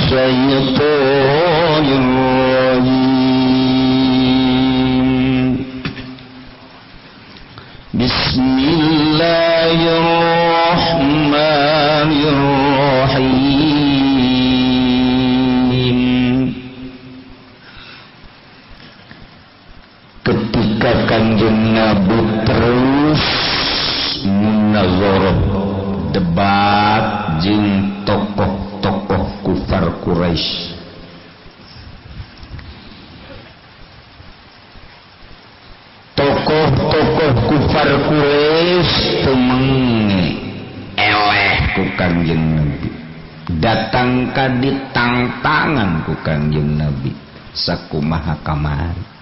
الشيطان الرجيم. بسم الله الرحمن الرحيم. Ketika Kanjeng Nabi terus munazarah debat jeung tokoh-tokoh kufar Quraisy, tokoh-tokoh kufar Quraisy temenge eleh ku Kanjeng Nabi, datang ka ditangtangan ku Kanjeng Nabi sakumaha kamari.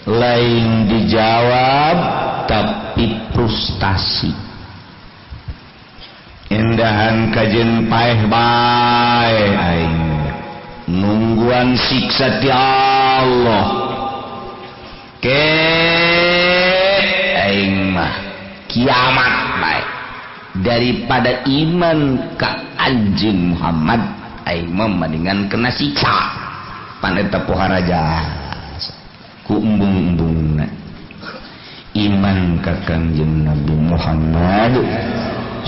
Lain dijawab tapi frustasi. Endahan kajen paeh bae aing nungguan siksa ti Allah. Ke aing mah kiamat bae daripada iman ka anjeun Muhammad, aing mah mendingan kena siksa. Pan eta poharaja ku embung-embungna iman ka Kangjeng Nabi Muhammad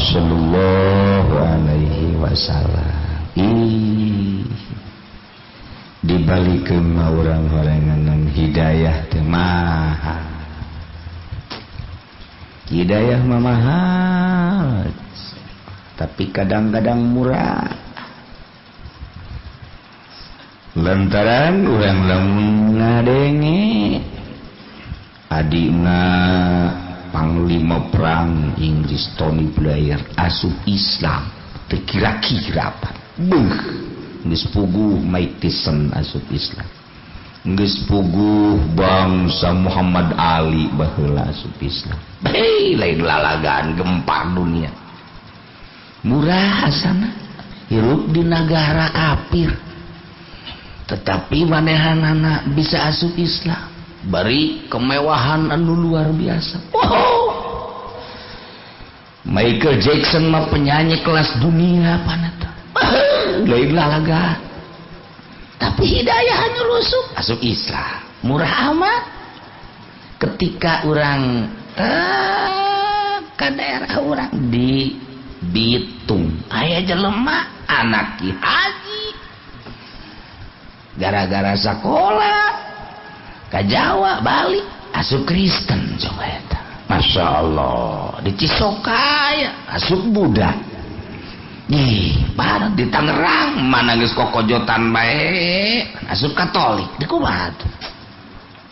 sallallahu alaihi wasallam. Ih, dibalikeun mah urang horenganan hidayah teh mahal. Hidayah mah mahal, tapi kadang-kadang murah. Lantaran urang lamun ngadenge adina panglima perang Inggris Tony Blair asup Islam teu kira-kira apa. Beuh, geus puguh Mike Tyson asup Islam, geus puguh bangsa Muhammad Ali baheula asup Islam. Hei, lain lalagaan gempar dunia. Murah asana hirup di nagara kafir, tetapi manehanana bisa asup Islam, bari kemewahan anu luar biasa. Wow. Michael Jackson mah penyanyi kelas dunia paneta. Lain lalaga. Tapi hidayah anu rusuk asup Islam. Murah amat. Ketika urang ka daerah urang di Bitung, aya jelema anak Ki Haji gara-gara sekolah ke Jawa balik asup Kristen coba eta. Masya Allah, di Cisokaya asup Buddha. Ih, bareng di Tangerang mana geus kokojotan bae asup Katolik. Di kumaha tuh?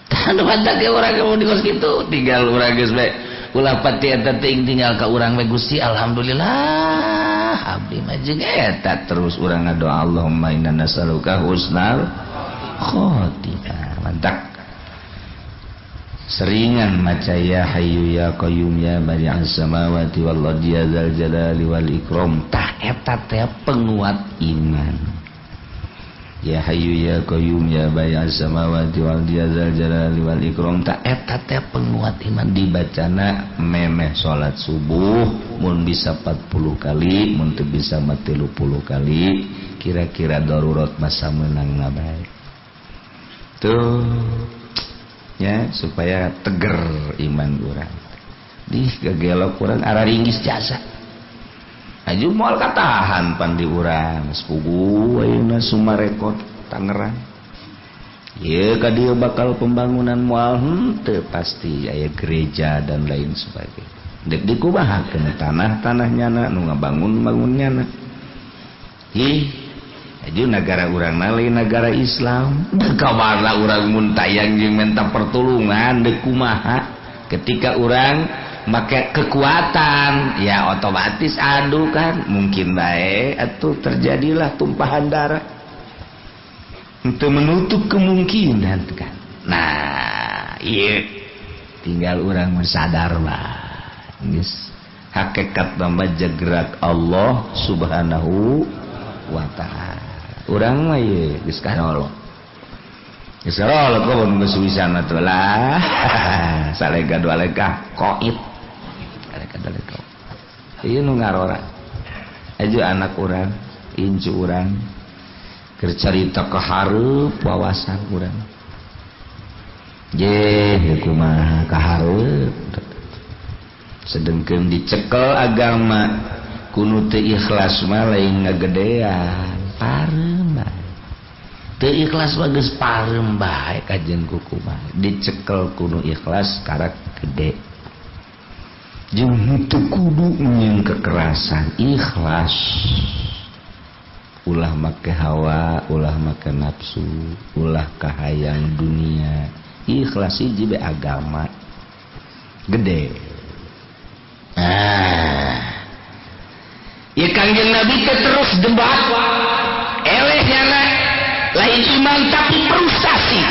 Tah nu ge urang mun di kos kitu tinggal urang geus bae ulah pati eta teuing tinggal ka urang we Gusti alhamdulillah abdi mah jeung eta terus urang ngadoa Allahumma inna nas'aluka husnal khotimah. Mantap. Seringan maca ya hayyu ya qayyum ya badi'as samawati wal ardi ya dzal jalali wal ikram. Tah eta teh penguat iman. Ya hayyu ya qayyum ya badi'as samawati wal ardi ya dzal jalali wal ikram. Tah eta teh penguat iman, dibacana memeh salat subuh mun bisa 40 kali, mun teu bisa mah 30 kali, kira-kira darurat masa meunangna bae. Tuh ya, supaya teger iman urang. Dih gagelok urang araringgis jasa. Aju moal katahan pan di urang sepugu ayeuna Sumarekon Tangerang. Ieu ka dieu bakal pembangunan moal henteu pasti aya gereja dan lain sebagainya. Dek dikubahakeun tanah-tanah nyana nu ngabangun-bangun nyana. Ih, aju nagara urang lain nagara Islam. Dek kamarna urang mun tayang jeung minta pertolongan dek kumaha ketika urang make kekuatan ya otomatis adu kan mungkin bae atuh terjadilah tumpahan darah. Untuk menutup kemungkinan kan. Nah, iya tinggal urang sadar lah. Geus hakikat mah jegrak Allah Subhanahu wa ta'ala. Urang mah ieu geus kanolog. Geus kanolog mun geus wisana teh lah. Salega dua lega koit. Salega dua lega. Ieu nu ngarora. Aja anak urang, incu urang keur carita ka hareup wawasan urang. Je kumaha ka hareup. Sedengkeun dicekel agama kunu teu ikhlas mah lain ngagedean, pareum bae. Teu ikhlas mah geus pareum bae kajen ku kumaha. Dicekel kunu ikhlas karak gede. Jeung henteu kudu nyieun kekerasan, ikhlas. Ulah make hawa, ulah make nafsu, ulah kahayang dunia. Ikhlas hiji be agama gede. Ah. Ya Kangjeng Nabi teh terus debat. Eleh nyana lain iman tapi frustasi.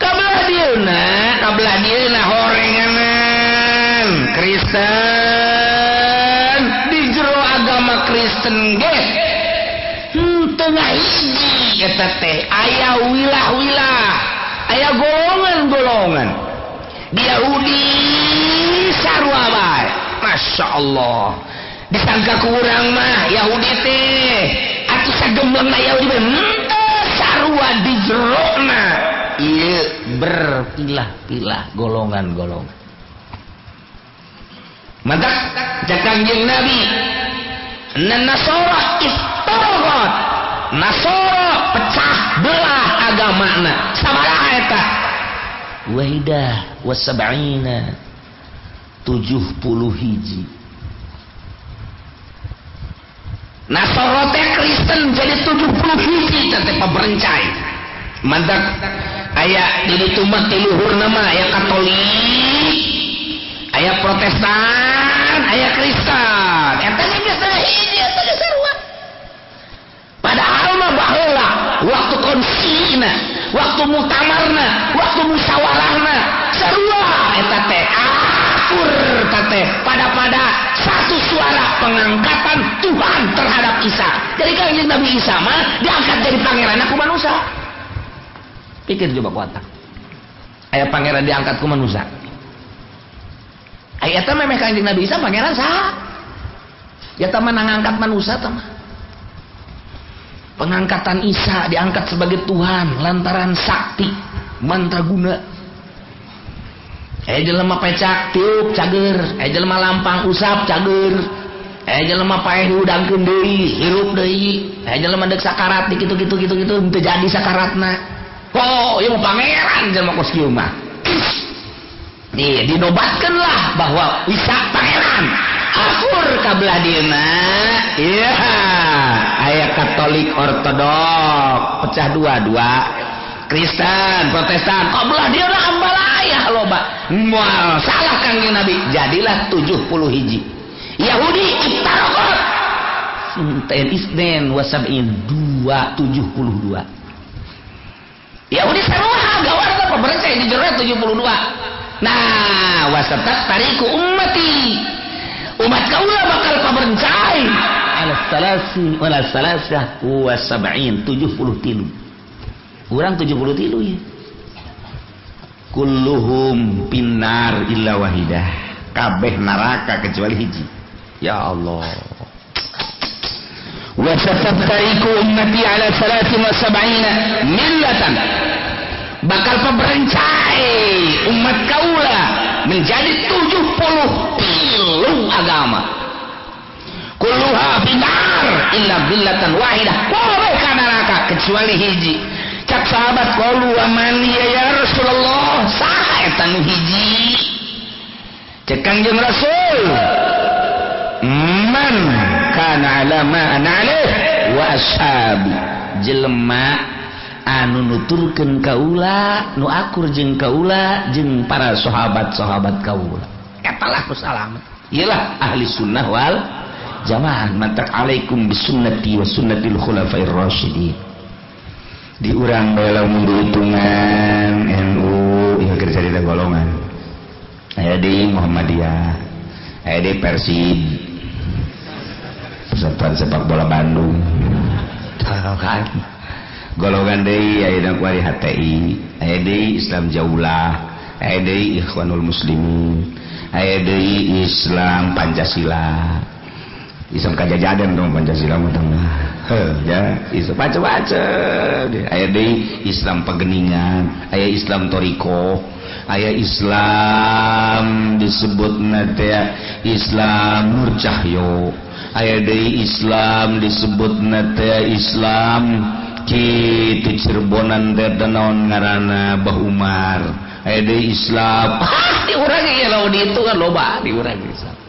Kabelah dieuna horenganan Kristen di jero agama Kristen ge tengah hiji eta teh aya wilah-wilah, aya golongan-golongan. Di Yahudi sarua bae. Masya Allah. Disangka ku urang mah Yahudi teh atuh sagemblengna Yahudi mah henteu sarua di jerona. Ieu berpilah-pilah golongan-golongan. Mantak cek Kangjeng Nabi, Nasara iftaraqat. Nasara pecah belah agamana. Sabaraha eta? Wahidah wasab'ina 71. Nasara teh Kristen jadi 71 teh paberencai. Mantak aya di ditu mah ti luhurna mah aya Katolik, aya Protestan, aya Kristen. Eta ge geus teh hiji eta ge sarua. Padahal mah baheula waktu konsilina, waktu muktamarna, waktu musyawarahna sarua eta teh akur teh pada-pada satu suara pengangkatan Tuhan terhadap Isa. Jadi Kangjeng Nabi Isa mah diangkat jadi pangeran ku manusia. Pikir coba ku otak. Aya pangeran diangkat ku manusia. Aya eta memeh Kangjeng Nabi Isa pangeran saha? Ya tah mah ngangkat manusia tah mah. Pengangkatan Isa diangkat sebagai Tuhan lantaran sakti mantraguna. Jelema pecak tiup cager, jelema lampang usap cager, jelema paeh diudangkeun deui, hirup deui, jelema deuk sakarat di kitu kitu kitu kitu teu jadi sakaratna. Oh, ieu mah pangeran jelema kos kieu mah. Nih, dinobatkeun lah bahwa Isa pangeran. Akur kabelah dieuna. Iya, aya Katolik Ortodok pecah dua-dua. Kristen, Protestan, kabelah dieuna ambalaya loba. Moal salah Kangjeng Nabi, jadilah 71. Yahudi iftaraqat. Sinten isnen wasab'in 272. Yahudi sarua gawat pemerintah di jero 72. Nah, wasatat tariku ummati. Umat kaula bakal paberencai ala salasi wala salasah wa sab'in 73. Urang 73 ya. Kulluhum finnar illa wahidah. Kabeh neraka kecuali hiji. Ya Allah. Wa sataftariku ummati ala 73 millatan. Bakal paberencai umat kaula menjadi 73 agama. Kulluha finnar illa millatan wahidah. Kabeh ka neraka kecuali hiji. Cak sahabat qalu wa man hiya ya Rasulullah? Saha eta nu hiji? Cek Kangjeng Rasul, man kana ala ma ana alaih wa ashabi. Jelema anu nuturkeun kaula, nu akur jeung kaula jeung para sahabat-sahabat kaula. Eta lah ku salamet. Iyalah ahli sunnah wal jamaah. Mantak alaikum bisunnati wa sunnatil khulafair rasyidin. Di urang bae lamun dihitungan NU ieu keur carita golongan. Aya di Muhammadiyah, aya di Persib, Persatuan Sepak Bola Bandung. Tahu kan? Golongan deui aya dina kuari HTI, aya deui Islam Jaulah, aya deui Ikhwanul Muslimin, aya deui Islam Pancasila. Islam kajajadan dong Pancasila mah heuh ya Islam macam-macam aya deui Islam Pageningan, aya Islam Toriko, aya Islam disebutna teh Islam Nur Cahyo, aya deui Islam disebutna teh Islam kitu Cirebonan teh naon ngaranna Bah Umar, aya deui Islam di urang ieu lamun ditu kan loba di urang Islam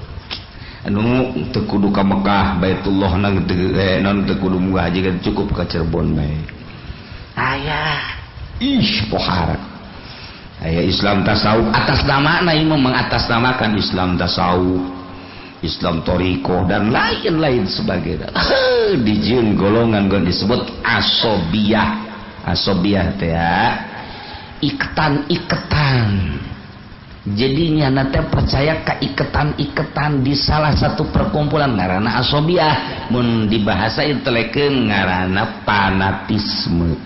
anu teu kudu ka Mekah Baitullah nang non teu kudu munggah haji kan cukup ka Cirebon bae aya ih pohara aya Islam tasawuf atas nama na ieu mengatasnamakan Islam tasawuf, Islam toriko dan lain-lain sebagainya. Dijieun golongan gon disebut asobiyah. Asobiyah teh iketan-iketan. Jadinya nanti percaya ke iketan-iketan di salah satu perkumpulan ngaranna asobiyah, mun di bahasa intelekeun ngaranna fanatisme.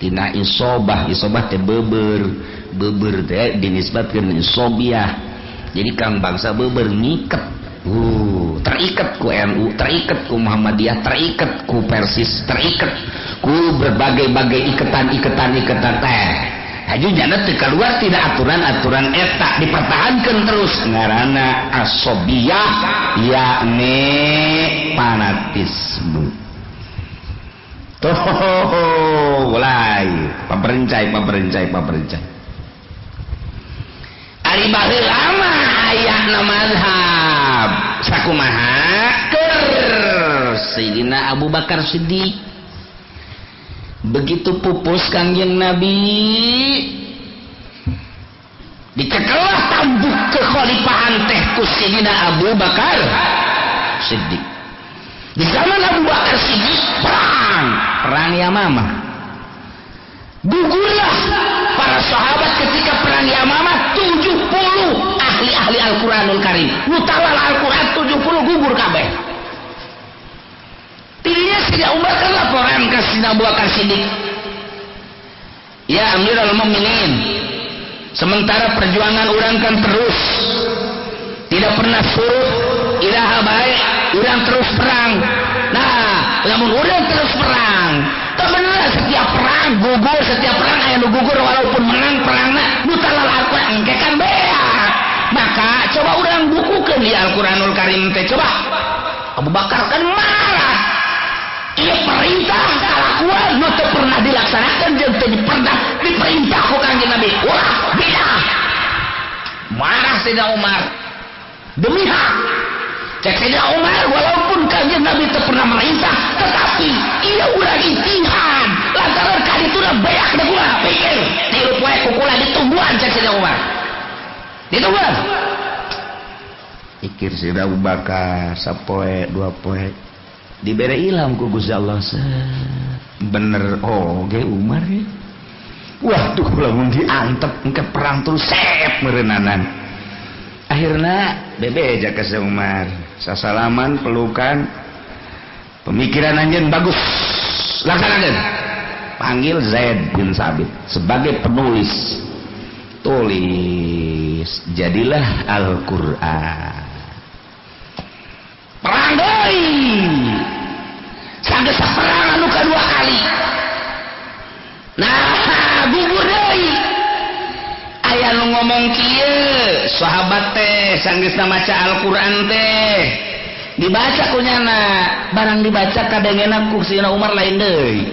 Tina isobah, isobah teh beber, beber teh dinisbatkeun isobiyah. Jadi kang bangsa beber ngiket, terikat ku NU, terikat ku Muhammadiyah, terikat ku Persis, terikat ku berbagai-bagai iketan-iketan-iketan teh. Haju jana teu keluar tidak aturan-aturan eta dipertahankan terus ngaranna asobiyah yakni fanatisme. Tuh mulai paperencai paperencai paperencai. Ari baheula mah aya mazhab sakumaha keur Sayyidina Abu Bakar Siddiq. Begitu pupus Kangjeng Nabi dicekelah tambuk kekhalifahan teh ku Sayyidina Abu Bakar Siddiq. Di zaman Abu Bakar Siddiq perang Yamamah. Gugurlah para sahabat ketika perang Yamamah 70 ahli-ahli Al-Qur'anul Karim. Mutawal Al-Qur'an 70 gugur kabeh. Tidinya Sayyidina Umar kan laporan ke Sayyidina Abu Bakar Siddiq. Ya Amirul Mukminin, sementara perjuangan urang kan terus tidak pernah surut, ilaha baik, urang terus perang. Nah, lamun urang terus perang, tak bener setiap perang gugur, setiap perang aya nu gugur walaupun menang perangna nu talal Al-Qur'an engke kan beak. Maka coba urang bukukeun di Al-Qur'anul Karim teh coba. Abu Bakar kan marah. Ieu perintah kalakuan nu teu pernah dilaksanakan jeung teu pernah diperintah ku Kangjeng Nabi. Wah, bidah. Marah Sayyidina Umar. Demi hak. Cek Sayyidina Umar walaupun Kangjeng Nabi teu pernah merintah, tetapi ieu urang ijtihad. Lantaran kadituna beak da kula pikir tilu poe ku kula ditungguan cek Sayyidina Umar. Ditungguan. Pikir Sayyidina Abu Bakar sapoe dua poe dibere ilham ku Gusti Allah. Bener oge Umar ya. Waduh lamun diantep engke perang terus sep meureunnanan. Akhirna bebeja ka Umar, sasalaman pelukan, pemikiran anjeun bagus, laksanakeun. Panggil Zaid bin Sabit sebagai penulis. Tulis jadilah Al-Qur'an. Perang deui. Sanggeus perang anu kadua kali. Nah, gugur deui. Aya nu ngomong kieu, sahabat teh sanggeusna maca Al-Qur'an teh dibaca ku nyana, barang dibaca kadengena ku Sayyidina Umar lain deui.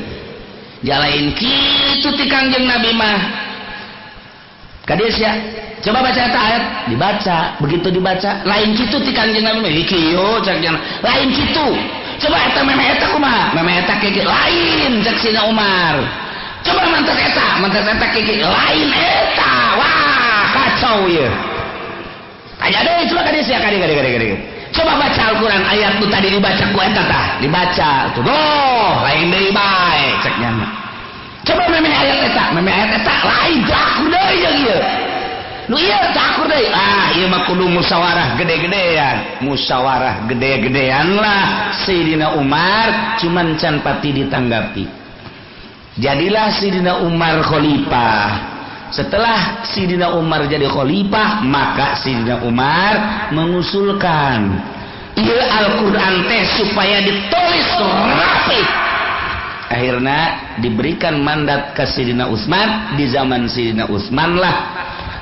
Jalain kitu ti Kangjeng Nabi mah. Ka dieu sia, coba baca eta ayat, dibaca, begitu dibaca lain kitu ti Kangjeng Nabi mah kieu cak nyana, lain kitu. Coba eta memeh eta kumaha? Memeh eta kieu lain cak Sayyidina Umar. Coba mantas eta kieu lain eta. Wah, kacau ieu. Tanya deui coba ka dieu sia ka dieu. Coba baca Al-Qur'an ayat nu tadi dibaca ku eta tah, dibaca. Tuh, lain deui bae cek nyana. Coba memeh ayat eta lain teu akur deui jeung ieu. Nu ieu teu akur deui. Ah, ieu mah kudu musyawarah gede-gedean. Musyawarah gede-gedean lah Sayyidina Umar cuman can pati ditanggapi. Jadilah Sayyidina Umar khalifah. Setelah Sayyidina Umar jadi khalifah, maka Sayyidina Umar mengusulkan ieu Al-Qur'an teh supaya ditulis rapi. Akhirnya diberikan mandat ke Sidina Utsman. Di zaman Sidina Utsman lah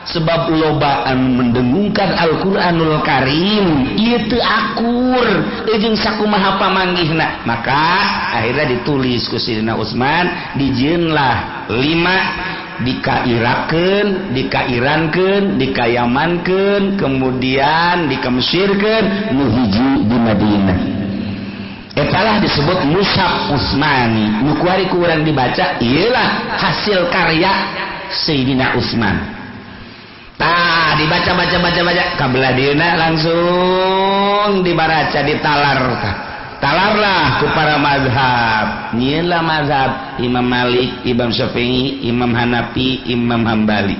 sebab lobaan mendengungkan Al-Qur'anul Karim ieu teu akur jeung sakumaha pamanggihna, maka akhirnya ditulis ku Sidina Utsman, dijieunlah 5, dikairakeun, dikairankeun, dikayamankeun, kemudian dikemsirkeun, nu hiji di Madinah. Etalah disebut Mushaf Utsmani. Nu kuari ku urang dibaca ieulah hasil karya Sayyidina Utsman. Tah dibaca baca baca baca kabelah dieuna langsung dibaraca ditalar tah. Talarlah ku para mazhab. Nyieunlah mazhab Imam Malik, Imam Syafi'i, Imam Hanafi, Imam Hambali.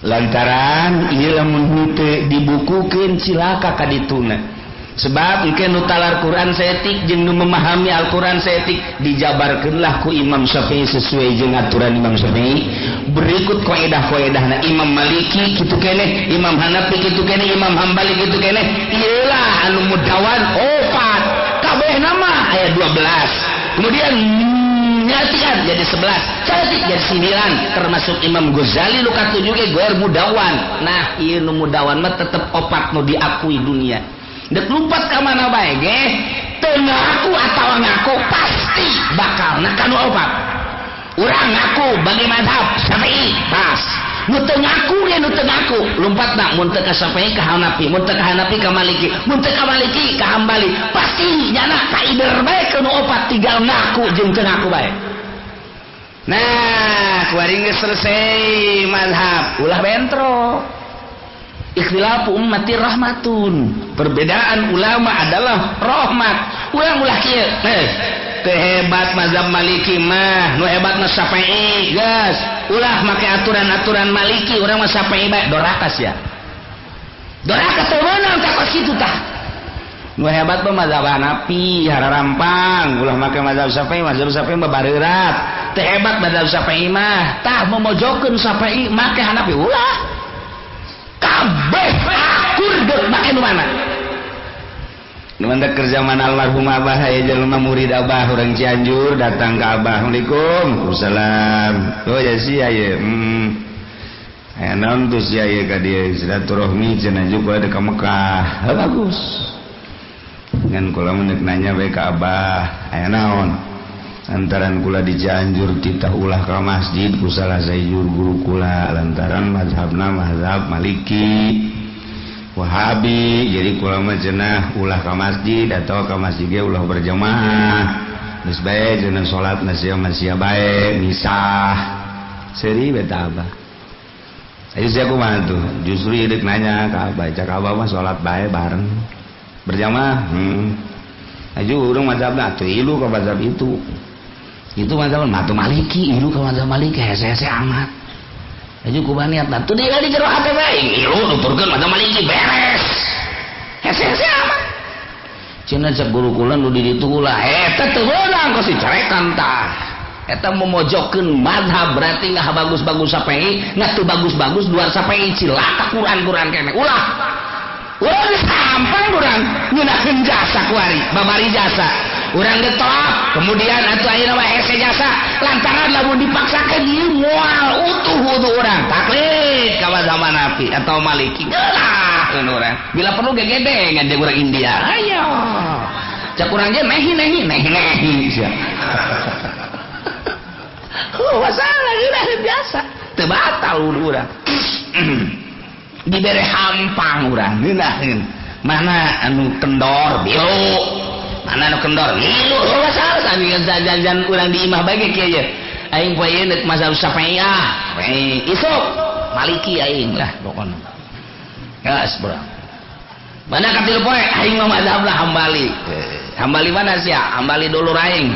Lantaran ieu lamun henteu dibukukeun cilaka ka dituna. Sebab engke nu talar Quran saeutik jeung nu memahami Al-Quran saeutik, dijabarkeunlah ku Imam Syafi'i sesuai jeung aturan Imam Syafi'i. Berikut kaidah-kaidahna Imam Maliki kitu keneh, Imam Hanafi kitu keneh, Imam Hambali kitu keneh. Ieulah anu mudawan opat, kabehna mah aya 12. Kemudian nyatikan jadi 11, catik jadi 9, termasuk Imam Ghazali nu katujuh ge goer mudawan. Nah, ieu nu mudawan mah tetep opat nu diakui dunia. Dek lumpat ka mana bae ge teu ngaku atawa ngaku pasti bakal na kanu opat. Urang ngaku bagi mazhab Syafi'i pas. Nu teu ngaku ge nu teu ngaku lumpatna mun teu ka Syafi'i ka Hanafi, mun teu ka Hanafi ka Maliki, mun teu ka Maliki ka Hambali, pasti nyana kaider bae ka nu opat, tinggal ngaku jeung teu ngaku bae. Nah, kuari geus selesai mazhab, ulah bentrok. Ikhtilafu ummati rahmatun. Perbedaan ulama adalah rahmat. Urang ulah kieu. Teu hebat mazhab Maliki mah, nu hebat mah Syafi'i, geus. Ulah make aturan-aturan Maliki, urang mah Syafi'i bae doraka sia. Doraka teu meunang tah kos kitu tah. Nu hebat mah mazhab Hanafi, hararampang, ulah make mazhab Syafi'i, mazhab Syafi'i mah bareurat. Teu hebat mazhab Syafi'i mah, tah memojokeun Syafi'i make Hanafi ulah. Kabeh akur deuk make nu mana. Nu mantak keur zaman almarhum abah aya jelema murid abah urang Cianjur datang ka abah. Assalamualaikum. Waalaikumsalam. Oh ya sia ye. Aya naon tuh sia ye ka dieu silaturahmi cenah juga ada ka Mekah. Ha bagus. Ngan kula mun deuk nanya bae ka abah, aya naon? Lantaran kula di Cianjur titah ulah ka masjid ku salah sayur guru kula lantaran mazhabna mazhab Maliki Wahabi, jadi kula mah cenah ulah ka masjid atau ka masjid ge ulah berjamaah. Geus bae cenah salat sia bae misah. Seuri beta abah. Ayo sia kumaha tuh? Justru ieu deuk nanya ka abah, cak abah mah salat bae bareng berjamaah. Aju urang mazhabna atuh ilu ka mazhab itu. Itu mazhab matu Maliki, ilu ka mazhab Maliki hese-hese amat. Aju kumaha niatna tuh dia di jero hate bae, ilu nuturkeun mazhab Maliki beres. Hese-hese amat. Cenah cek guru kula nu di ditu ulah eta teu meunang kos dicarekan tah. Eta memojokkeun mazhab berarti ngah bagus-bagus Syafi'i, ngah teu bagus-bagus luar Syafi'i cilaka Quran-Quran keneh. Ulah. Urang geus hampang urang ngeunakeun jasa kuari, babari jasa. Urang getolak, kemudian atuh ayeuna mah hese jasa lantaran lamun dipaksakeun ieu moal utuh-utuh urang. Taklid ka mazhab Hanafi atau Maliki. Geulahkeun urang. Bila perlu gegede ngan jeung urang India. Ayo. Cak urang ge nehi nehi nehi nehi sia. Oh, masalah geunah biasa. Teu batal urang. Dibere hampang urang ngeunaheun. Mana anu kendor bilu, mana anu kendor ngilu. Oh, masalah sami jajan urang di imah bae ge kieu ye. Aing poe ieu deuk mazhab Syafi'i ah. Isuk Maliki aing lah pokona. Geus bro. Mana katilu poe aing mah mazhab lah Hambali. Hambali mana sia? Hambali dulur aing.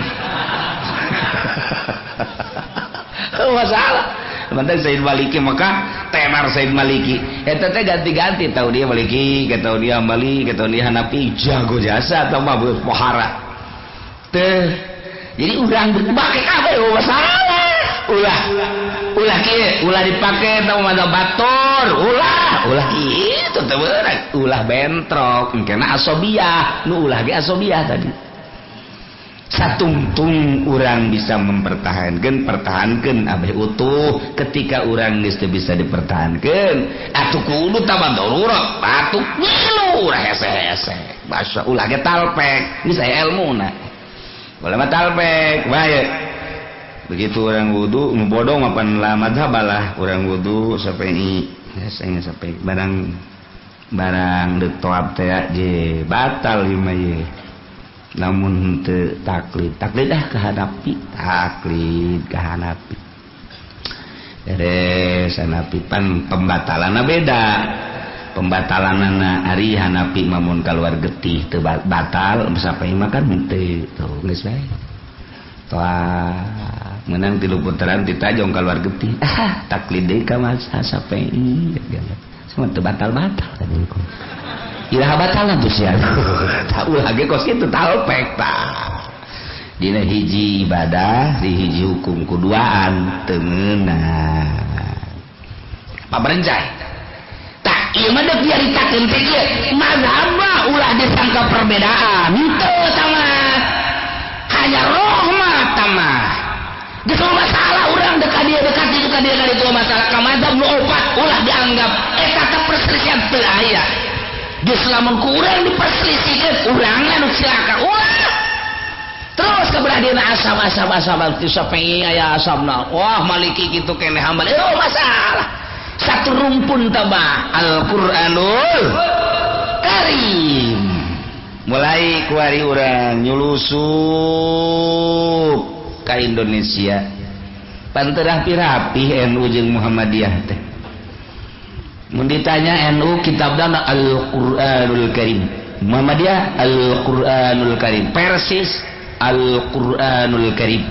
Oh, masalah. Mantan Said Maliki maka tenar Said Maliki. Eta teh ganti-ganti tahu dia Maliki, tahu dia Hambali, tahu dia Hanafi, jago jasa atau mah pohara. Teh. Jadi urang make kabeh masalah. Ulah. Ulah kieu, ulah dipake tah mah batur, ulah, ulah kitu teu beurang, ulah bentrok, engkena asobiah, nu ulah ge asobiah tadi. Satungtung urang bisa mempertahankan, pertahankan abeh utuh. Ketika urang geus teu bisa dipertahankan, atuh kudu tambah darurat, atuh ngilu ulah hese-hese. Basya ulah ge talpek, geus aya elmuna. Boleh mah talpek, bae. Begitu orang wudu, nu bodoh mah pan lah mazhab lah, urang wudu sampai hese sampai barang barang deuk toab teh je batal ieu mah ye. Namun teu taklid, taklid ah kahanapi, taklid kahanapi. Beres hanapi pan pembatalanna beda. Pembatalanana ari hanapi mamun keluar getih teu batal sampai mah kan henteu tuh geus bae. Toa meunang tilu putaran ditajong keluar getih. Ah taklid deui ka masa sampai sama teu batal-batal tadi. Iraha batal tuh sia. Tak ulah ge kos kitu talpek tah. Dina hiji ibadah, di hiji hukum kuduaan teu meunang. Paberencai. Tah ieu mah deuk diaritakeun teh kieu, mazhab mah ulah disangka perbedaan. Henteu sama. Hanya rahmat tama. Geus masalah urang deuk ka dieu deuk ka ditu ka dieu ka ditu masalah ka mazhab nu opat ulah dianggap eta teh perselisihan teu aya. Geus lamun ku urang diperselisihkeun urangna nu cilaka ulah. Terus keberadaan asam asam asam teu sampai aya asamna. Wah maliki kitu keneh hambal. Oh masalah. Satu rumpun tabah Al-Qur'anul Karim. Mulai kuari urang nyulusup ka Indonesia. Pan teu rapi-rapi NU jeung Muhammadiyah teh. Mun ditanya NU kitabna Al-Qur'anul Karim, Muhammadiyah Al-Qur'anul Karim, Persis Al-Qur'anul Karim.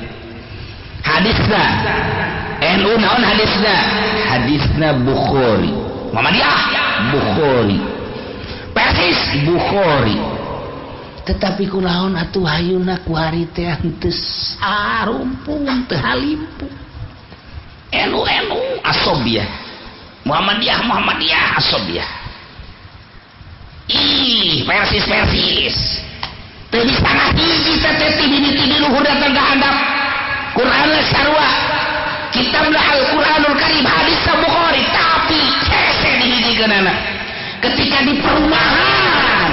Hadisna NU naon hadisna? Hadisna Bukhari. Muhammadiyah Bukhari. Persis Bukhari. Tetapi kunaon atuh hayuna kuari teh henteu sarumpun teu halimpu. NU NU asobiyah. Muhammadiyah Muhammadiyah asobiyah. Ih, persis persis. Teu bisa ngahiji teh ti mimiti di luhur datang ka handap. Quran sarua. Kitabna Al-Qur'anul Karim, hadis Bukhari, tapi hese dihijikeunana. Ketika di perumahan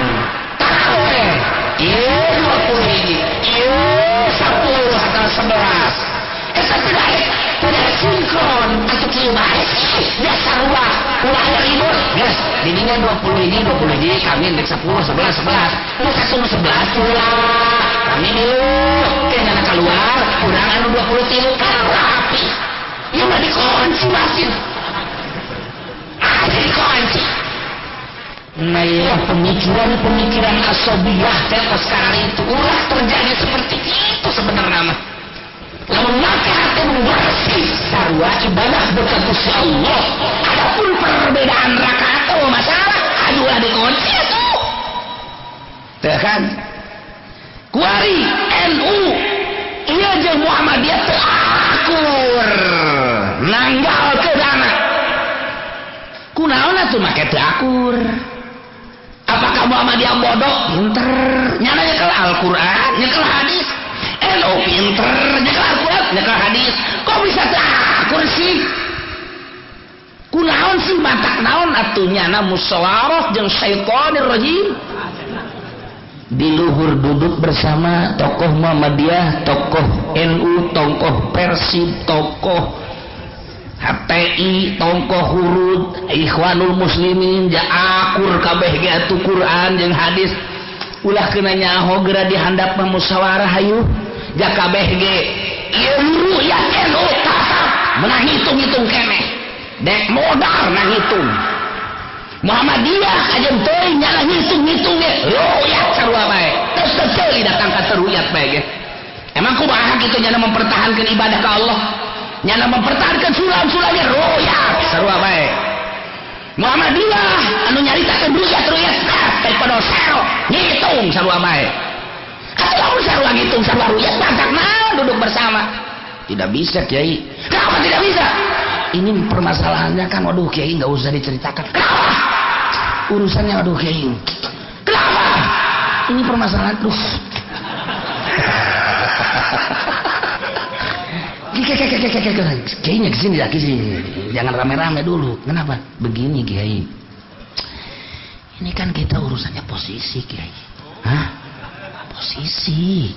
tarawih, ieu 20 hiji, ieu 10 atau 11. Eta tidak sinkron atau kieu bae sih biasa ruah ulah aya ribut geus didinya 20 hiji 20 hiji kami ndek 10 11 11 nu 1 11 ulah kami milu kena keluar urang anu 23 kan rapi ieu mah dikunci masjid asli dikunci. Nah ya pemikiran-pemikiran asobiyah teh sekarang itu ulah terjadi seperti itu sebenarnya mah. Lamun make hati bersih sarua ibadah dekat Gusti Allah. Adapun perbedaan rakaat oh masalah, aduh ulah dikunci atuh. Teh kan? Kuari NU ieu jeung Muhammadiyah teu akur. Nanggalkeun anak. Kunaon atuh make teu akur? Apakah Muhammadiyah bodoh? Pinter. Nyana nyekel Al-Qur'an, nyekel hadis. NU pinter, nyekel Al-Qur'an, nyekel hadis. Kok bisa teu akur sih? Kunaon sih batak naon atuh nyana musyawarah jeung syaitonir rajim. Di luhur duduk bersama tokoh Muhammadiyah, tokoh NU, tokoh Persib, tokoh HTI, tokoh Hurud, Ikhwanul Muslimin, ja akur kabeh ge atuh Quran jeung hadis. Ulah kena nyaho geura dihandap mah musyawarah hayu. Ja kabeh ge ieu ru'yat NU tatap menang hitung-hitung keneh. Dek modar nang hitung. Muhammadiyah aja teuing nyala ngitung-ngitung ge ruyat sarua bae. Terus teu datang ka teruyat bae ge. Emang kumaha kitu nyana mempertahankan ibadah ka Allah? Nyana mempertahankan sulam-sulamnya ruyat sarua bae. Muhammadiyah anu nyaritakeun ruyat-ruyat daripada sero ngitung sarua bae. Atuh sarua ngitung sarua ruyat mantak naon duduk bersama? Tidak bisa kiai. Kenapa tidak bisa? Ini permasalahannya kan, waduh kiai nggak usah diceritakan. Kenapa? Urusannya waduh kiai. Kenapa? Ini permasalahan, duh. Kiainya kesini ya, kesini. Jangan rame-rame dulu. Kenapa? Begini kiai. Ini kan kita urusannya posisi kiai. Hah? Posisi.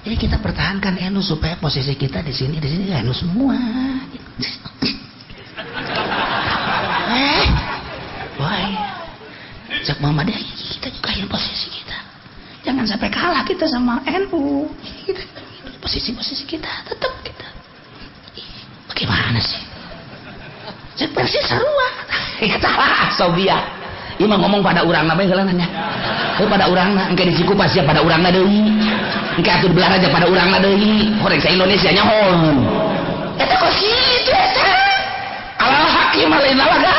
Jadi kita pertahankan NU supaya posisi kita di sini NU semua. Wah, cek Muhammadiyah kita jugain posisi kita. Jangan sampai kalah kita sama NU. Kita, posisi-posisi kita tetap kita. Bagaimana sih? Cek Persis sarua. Salah Sobiah. Ieu mah ngomong pada urangna bae heula nanya. Heuh pada urangna engke di Cikupas ya pada urangna deui. Engke atuh di belah aja pada urangna deui. Horeng sa Indonesia nyaho. Eta kos kitu eta. Alal hakim lain laga.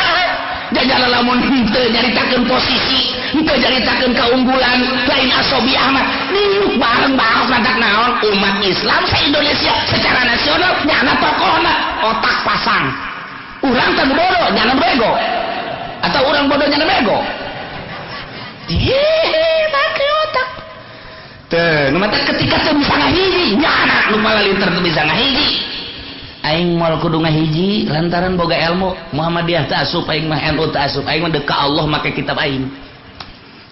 Jajalan lamun henteu nyaritakeun posisi, henteu nyaritakeun keunggulan lain asobiah mah. Niuk bareng bahas matak naon umat Islam sa-Indonesia secara nasional nyana tokohna otak pasang. Urang teh bodoh nyana bego. Atau urang bodoh nyana bego. Yehe, make otak. Teu, nu matak ketika teu bisa ngahiji, nyana nu palalinter teu bisa ngahiji. Aing moal kudu ngahiji lantaran boga ilmu Muhammadiyah teu asup aing mah NU teu asup aing mah deuk ka Allah make kitab aing.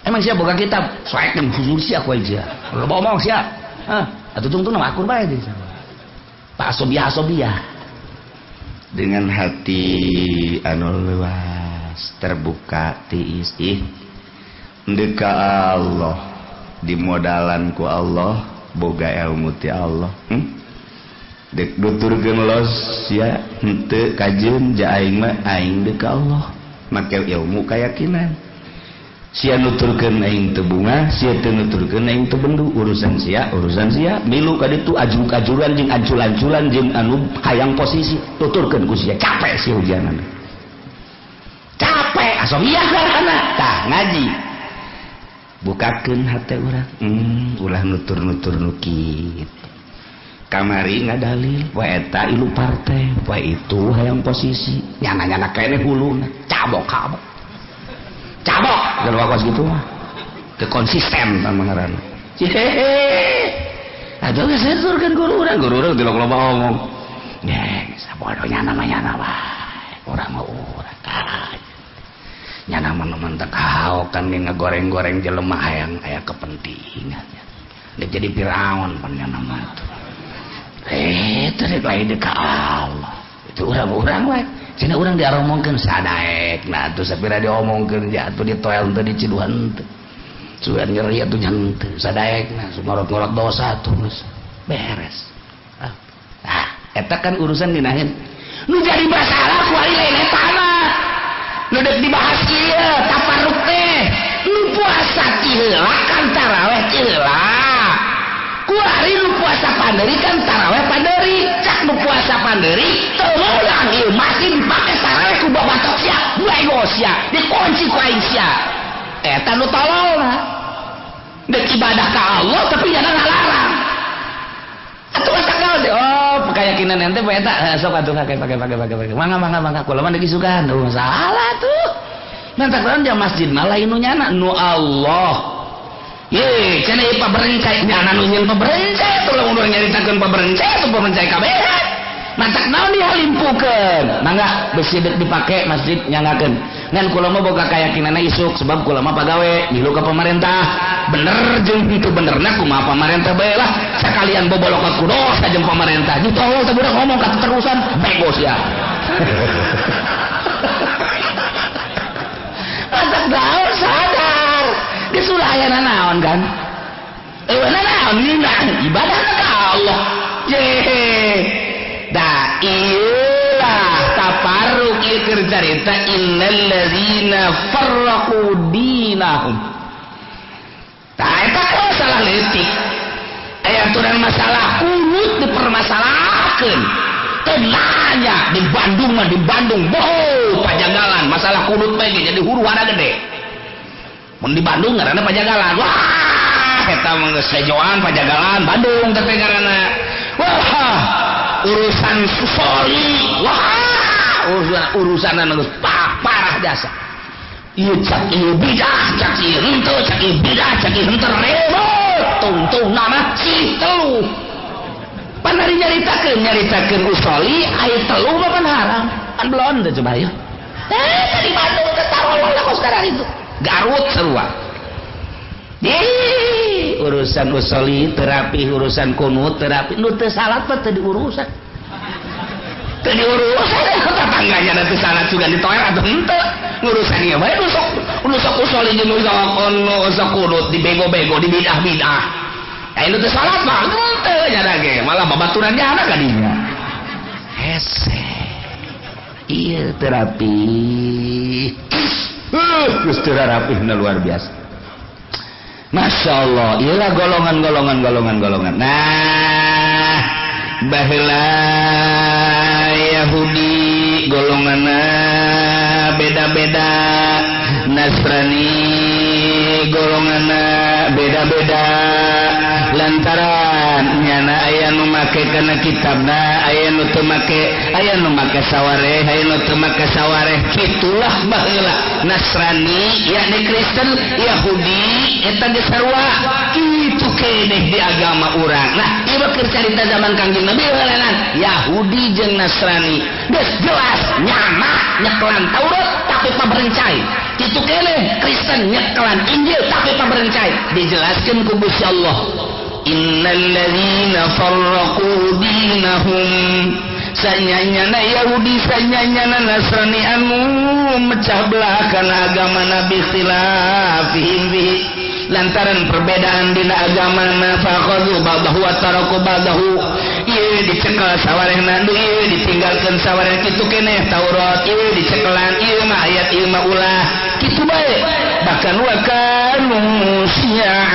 Emang sia boga kitab? Soekeun hujur sia ku aing sia. Loba omong sia. Hah, atuh tungtung mah akur bae deui. Pak Asobiah Asobiah. Dengan hati anu luas terbuka tiis ih deuk ka Allah dimodalan ku Allah boga ilmu ti Allah. Dek nuturkeun los ya henteu kajeun ja aing mah aing deuk ka Allah make ilmu kayakinan sia nuturkeun aing teu bunga sia teu nuturkeun aing teu bendu urusan sia milu ka ditu ajur-ajuran jeung ancul-anculan jeung anu hayang posisi tuturkeun ku sia capek sia hujanan capek asom iya ngaranna tah ngaji bukakeun hate urang ulah nutur-nutur nu kitu kamari ngadalil wa eta ilu partai wa itu hayang posisi nyana-nyana kene huluna cabok cabok cabok dan wakos gitu mah teu konsisten tah ngaranna hehehe atuh geus nuturkeun guru urang teu loba omong geus sabodo nyana mah nyana wae urang mah urang kalah nyana mah nu teu kaok kan ngagoreng-goreng jelema hayang aya kepentingan dek jadi Firaun pan nyana mah tuh. Itu lain ka Allah. Itu urang-urang wae. Cenah urang diaromongkeun sadaek. Nah atuh sapira diomongkeun ja atuh ditoel teu diciduhan teu. Sugan nyeri atuh nya henteu sadaekna sumorot-ngorot dosa atuh geus beres. Ah, eta kan urusan dinahin. Nu jadi masalah kuari lain eta mah. Nu deuk dibahas ieu taparruk teh. Nu puasa ti heula kan taraweh ti heula. Kuari nu puasa panderi kan taraweh panderi, cak nu puasa panderi teu meunang ieu masih dipake taraweh ku babatok sia, bego sia, dikunci ku aing sia. Eta nu tololna. Deuk ibadah ka Allah tapi nyana ngalarang. Atuh matak naon oh keyakinan ente bae eta sok atuh pake pake pake pake. Mangga mangga mangga kula mah deuk isukan. Oh salah tuh. Mantak naon dia masjid mah lain nu nyana nu Allah. Ye, cenah ieu paberencai nyana nu nyeun paberencai atuh lamun urang nyaritakeun paberencai atuh paberencai kabeh. Mantak naon dihalimpukeun? Mangga besi deuk dipake masjid nyanggakeun. Ngan kula mah boga kayakinanna isuk sebab kula mah pagawe milu ka pamarentah. Bener jeung henteu benerna kumaha pamarentah bae lah. Sakalian bobolokot ku dosa jeung pamarentah. Ditolol teh budak ngomong katerusan bego sia. Mantak naon sadar. Geus ulah aya naon kan? Eueuh naon ngeunah ibadah ka Allah. Ye. Da ieulah taparruk ieu keur carita innal ladzina farraqu dinahum. Tah eta masalah leutik. Aya aturan masalah kunut dipermasalahkeun. Teu nanya di Bandung mah di Bandung boh pajagalan masalah kunut bae ge jadi huru-hara gede. Mun di Bandung ngaranna pajagalan. Wah, eta mah geus sejoan pajagalan Bandung teh ngaranna. Wah, urusan soli. Wah, Urusan geus parah jasa. Ieu cak ieu bidah, cak ieu henteu, cak ieu bidah, cak ieu henteu ribut. Tungtung nama si telu. Pan ari nyaritakeun usoli aya telu mah pan haram. Pan belon teh coba ya. Tadi Bandung teh tarolol kos sekarang itu. Garut sarua. Urusan usoli terapi, urusan kunut terapi, nu teu salat mah teu diurusan. Teu diurusan tetangganya nanti salat juga ditoer atau henteu. Ngurusan ieu bae nu sok usoli jeung nu sok kunut dibego-bego dibidah-bidah. Aya nu teu salat mah henteu nya ge, malah babaturan jana ka dinya. Hese. Ieu terapi. Geus teu rapihna luar biasa. Masya Allah, ialah golongan. Nah, baheula Yahudi golonganna beda-beda, Nasrani golonganna beda-beda. Lantaran nyana aya nu make kana kitabna, aya nu teu make, aya nu make sawareh, aya nu teu make sawareh. Kitulah baheula Nasrani yakni Kristen, Yahudi eta geus sarua kitu keneh di agama urang. Nah, ieu keur carita zaman Kangjeng Nabi heulanan Yahudi jeung Nasrani geus jelas nyana nyekelan Taurat tapi paberencai. Kitu keneh Kristen nyekelan Injil tapi paberencai. Dijelaskeun ku Gusti Allah, innal ladzina farraqu dinahum, sanyanyana Yahudi sanyanyana Nasrani anu mecah belah kana agama Nabi khilafihim bihi lantaran perbedaan dina agama na faqadu ba'dahu wa taraku ba'dahu. Ieu dicekel sawarehna, ieu ditinggalkeun sawarehna. Kitu keneh Taurat ieu dicekelan, ieu mah ayat ieu mah ulah kitu bae. Bahkan wa kanu syi'a,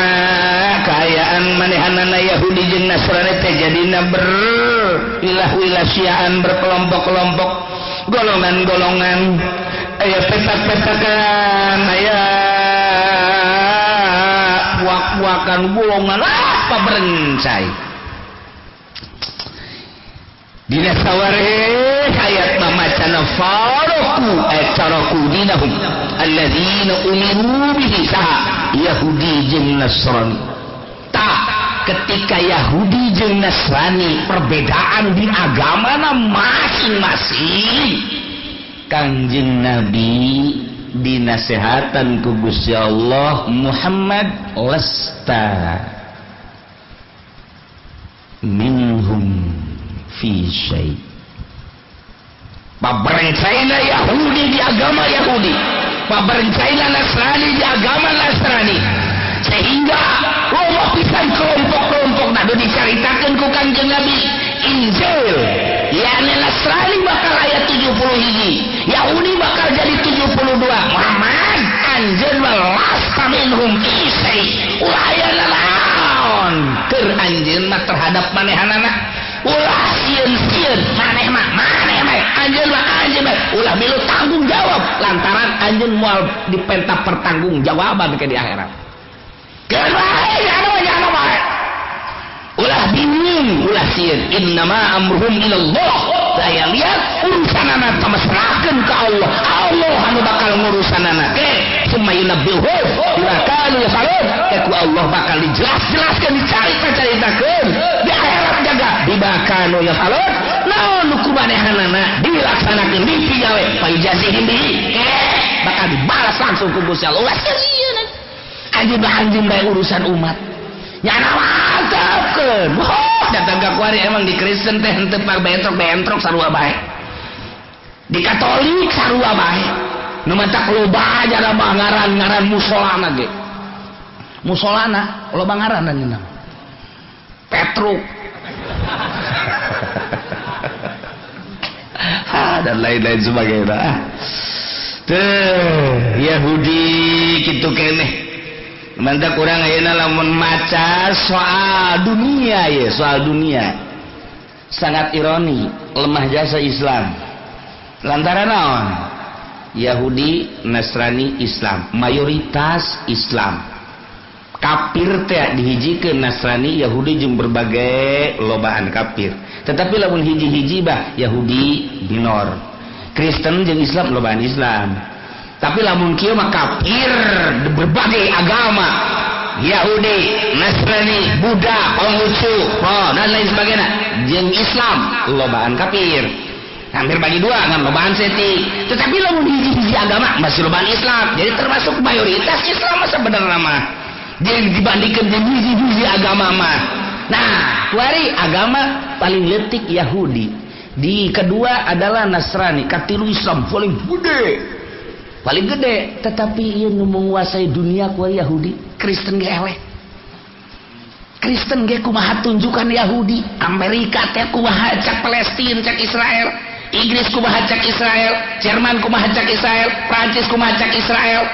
kaayaan manehanana Yahudi jeung Nasrani teh jadina berwilah-wilah syiaan, berkelompok-kelompok, golongan-golongan, aya petak-petakan, aya puak-puakan golongan apa berencai. Dina sawareh ayat mamacana faraku taraku dinahum alladzina umiru bihi, saha Yahudi jeung Nasrani. Tah ketika Yahudi jeung Nasrani perbedaan di agamana masing-masing, Kangjeng Nabi dinasehatan ku Gusti Allah, Muhammad lasta minhum fi syai. Paberencaina Yahudi di agama Yahudi, paberencaina Nasrani di agama Nasrani, sehingga loba pisan kelompok-kelompok. Nah, dicaritakeun ku Kangjeng Nabi Injil yakni Nasrani bakal ayat 70 hiji, Yahudi bakal jadi 72. Muhammad anjeun lasta minhum fi syai, ulah aya nanaon keur anjeun mah terhadap manehanana, ulah sieun-sieun maneh mah anjeun mah ulah milu tanggung jawab lantaran anjeun moal dipenta pertanggungjawaban ke di akhirat. Keur bae anu bae. Ulah bingung, ulah sieun. Innama amruhum ilallah. Saya lihat urusanana pamasrahkeun ka Allah. Allah anu bakal ngurusanana. Ke summa yunabbi'uhum bima kanu yafalun. Ku Allah bakal dijelas-jelaskeun, dicarita-caritakeun di akhirat jaga bima kanu yafalun. Naon nu kumanehanana dilaksanakeun dipigawe fayujazihim bihi. Bakal dibalas langsung ku Gusti Allah. Ulah sieun. Anjeun bae urusan umat. Nyana mantapkeun. Wah, datang ka kuari emang di Kristen teh henteu bentrok-bentrok sarua bae. Di Katolik sarua bae. Nu matak loba jara mah ngaran-ngaran musolana ge. Musolana loba ngaran anjeunna. Petruk. Dan lain-lain sebagainya. Teh Yahudi kitu keneh. Mantap kurang ayeuna lamun maca soal dunia ya, soal dunia. Sangat ironi, lemah jasa Islam. Lantaran naon? Yahudi, Nasrani, Islam, mayoritas Islam. Kafir teh dihijikeun Nasrani, Yahudi jeung berbagai lobaan kafir. Tetapi lamun hiji-hiji bah Yahudi minor. Kristen jeung Islam lobaan Islam. Tapi lamun kieu mah kafir berbagai agama. Yahudi, Nasrani, Buddha, Konghucu, oh, dan lain sebagainya. Jeung Islam lobaan kafir. Hampir bagi dua kan lobaan seti. Tetapi lamun hiji-hiji agama masih lobaan Islam. Jadi termasuk mayoritas Islam mah sebenarnya mah. Jadi dibandingkan jeung hiji-hiji agama mah. Nah, kuari agama paling leutik Yahudi. Di kedua adalah Nasrani, katilu Islam paling gede. Paling gede, tetapi ieu nu menguasai dunia kuari Yahudi, Kristen ge eleh. Kristen ge kumaha tunjukan Yahudi, Amerika teh kumaha cak Palestina, cak Israel, Inggris kumaha cak Israel, Jerman kumaha cak Israel, Prancis kumaha cak Israel.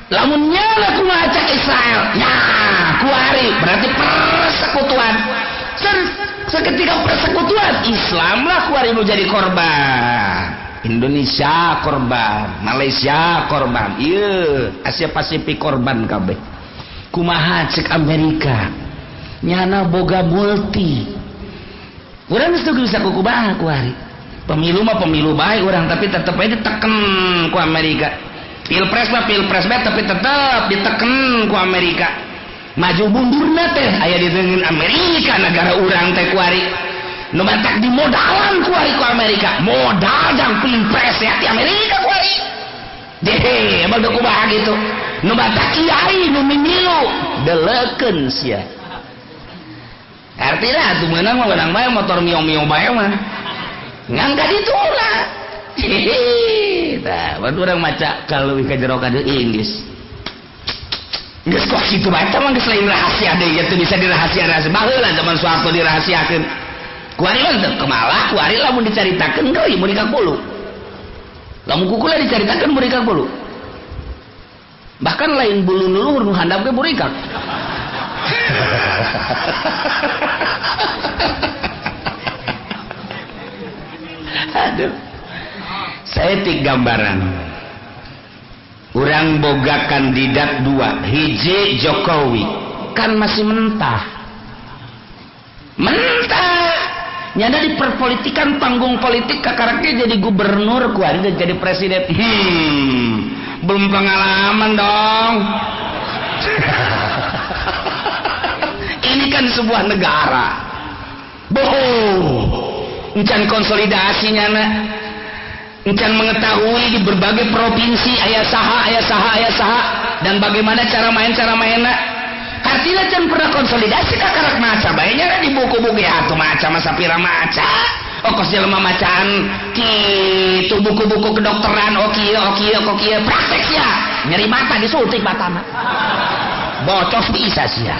Lamun nyala kumaha cak Israel, nah kuari berarti persekutuan. Seketika persekutuan Islam lah kuari nu jadi korban. Indonesia korban, Malaysia korban, iya Asia Pasifik korban kabeh. Kumaha cek Amerika, nyana boga multi. Urang geus teu bisa kukubaha kuari. Pemilu mah pemilu bae urang, tapi tetep aja diteken ku Amerika. Pilpres mah pilpres bae, tapi tetep diteken ku Amerika. Maju mundurna teh aya di dengan Amerika negara urang teh kuari. Nu matak di modalan kuari ku Amerika, modal jang pilpres ya di Amerika kuari. Deh, emang udah kumaha gitu. Nu matak kiai nu mimilu deleukeun sia. Artinya atuh meunang mah meunang bae motor mio-mio bae mah. Ngan ka ditu lah. Hehehe, tah batur urang maca kaleuwih ka jero ka Inggris. Geus kok kitu bae mah geus lain rahasia deui teu bisa dirahasiakeun. Baheula zaman Soeharto dirahasiakeun. Kuari mah teu kemalah, kuari lamun dicaritakeun geus mun ka bulu. Lamun kukula dicaritakeun burikak bulu. Bahkan lain bulu nu luhur nu handap ge burikak. Aduh. Saeutik gambaran. Urang boga kandidat dua, hiji Jokowi kan masih mentah. Mentah. Nyada di perpolitikan panggung politik kakaraknya jadi gubernur kuari jadi presiden. Belum pengalaman dong. Ini kan sebuah negara. Bohong. Encan konsolidasinya nak. Encan mengetahui di berbagai provinsi aya saha, aya saha, aya saha dan bagaimana cara main-cara mainna. Artinya can pernah konsolidasi kakarak maca bae nya di buku-buku ya atuh maca masa pira maca. Oh kos jelema macaan kitu buku-buku kedokteran oh kieu oh kieu oh kieu praktek sia nyeri mata disuntik matana. Bocos bisa sia.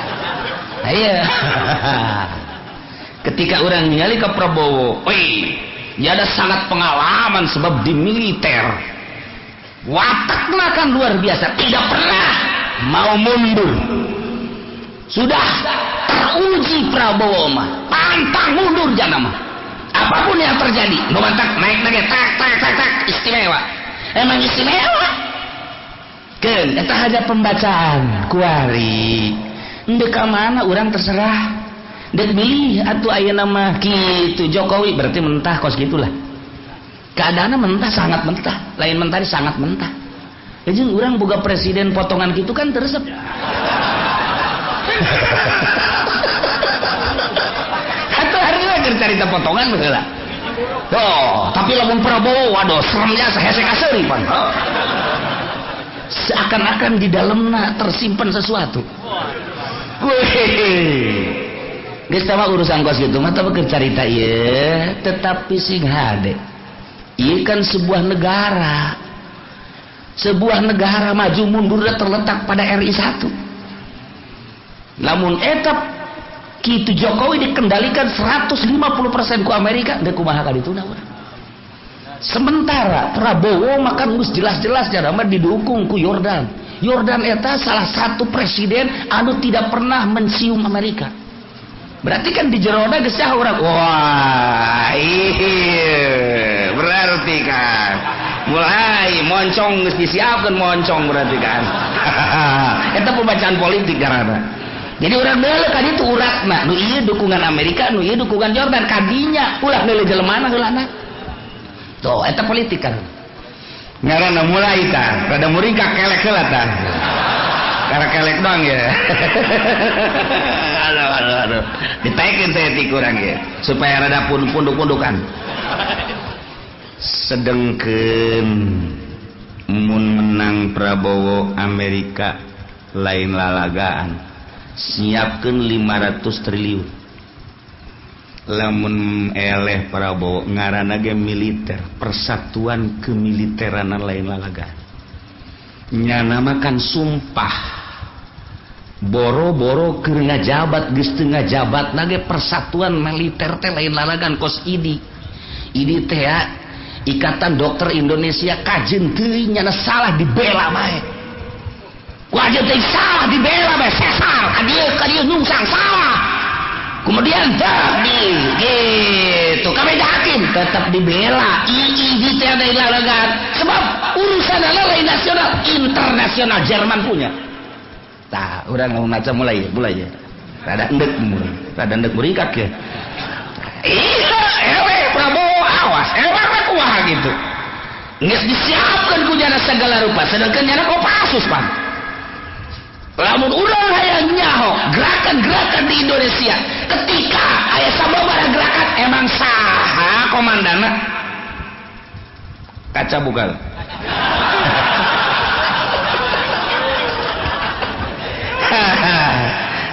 Iya. Ketika orang ningali ke Prabowo, wih, dia ada sangat pengalaman sebab di militer. Watakna kan luar biasa, tidak pernah mau mundur. Sudah teruji Prabowo mah, pantang mundur jana mah. Apapun yang terjadi, nu mantak naik lagi tak tak tak tak istimewa. Emang istimewa. Keun eta hanya pembacaan kuari. Ndek ka mana urang terserah. Ndek milih atuh ayeuna mah kitu Jokowi berarti mentah kos gitulah. Keadaannya mentah, sangat mentah. Lain mentah sangat mentah. Jeung urang boga presiden potongan kitu kan teresep. Atau harusnya cerita potongan heula. Oh, tapi lamun Prabowo waduh seremnya sahese kaseuri pan. Seakan-akan di dalamna tersimpan sesuatu. Wih. Geus tah urusan kos kitu mah teh keur carita ieu, tetapi sing hade. Ieu kan sebuah negara. Sebuah negara maju mundurnya terletak pada RI 1. Lamun etap kitu Jokowi dikendalikan 150% ku Amerika, deuk kumaha ka dituna urang. Sementara Prabowo makan geus jelas-jelas cara mah didukung ku Yordan. Yordan eta salah satu presiden anu tidak pernah mencium Amerika. Berarti kan di jerona geus sah urang. Wah, iya, berarti kan mulai moncong geus disiapkeun moncong berarti kan. Eta pembacaan politik karana. Jadi urang deuleu ka ditu uratna, nu ieu dukungan Amerika, nu ieu dukungan Jordan, kadinya ulah deuleu jelemana heulana. Tuh eta politik kan. Ngaranna mulai tah, rada muringkak kelek heula tah. Karena kelek doang ya. Aduh aduh aduh. Ditaikeun teh ti kurang ya supaya rada pun punduk-pundukan. Sedengkeun mun menang Prabowo Amerika lain lalagaan. Siapkeun 500 triliun. Lamun eleh Prabowo ngaranna ge militer, persatuan kemiliteranan lain lalagaan. Nyana makan sumpah boro-boro keur ngajabat geus teu ngajabat nage persatuan militer teh lain lalagaan kos IDI. IDI teh ya, Ikatan Dokter Indonesia kajen teuing nyana salah dibela bae. Wajib teh salah dibela bae sesar ka dieu nyungsang salah. Kemudian di gitu kabeh hakim tetap dibela. IID teh lain lalagaan sebab urusan lain nasional internasional Jerman punya. Tah urang ngomong maca mulai mulai ya. Rada endek mulai, rada endek muringkak ya. Iya, ewe Prabowo awas, ewe kumaha gitu. Geus disiapkeun ku nyana segala rupa, sedangkan nyana Kopassus pan. Lamun urang hayang nyaho gerakan-gerakan di Indonesia ketika aya sababaraha gerakan emang saha komandana? Kaca buka.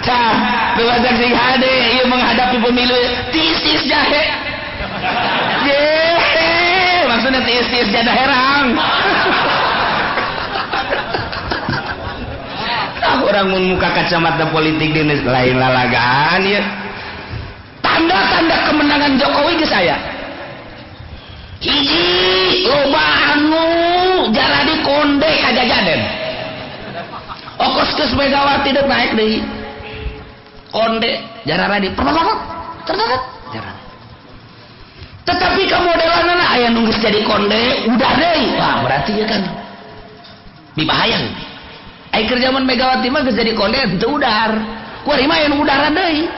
Cah, bewasan sing hade ieu menghadapi pemilu tisis jahe. Ye, maksudnya tisis jada herang. Orang mun muka kacamata politik di lain lalagaan ya. Tanda-tanda kemenangan Jokowi geus aya. Hiji loba anu jaradi konde kajajaden. Okos geus Megawati deuk naik deui. Konde jaradi tertakat jaradi. Tetapi kamodelanana aya nu geus jadi konde udah deui. Wah, berarti ya kan dibahayang. Ai keur zaman Megawati mah geus jadi konde teu udar. Kuari mah aya nu udaran deui.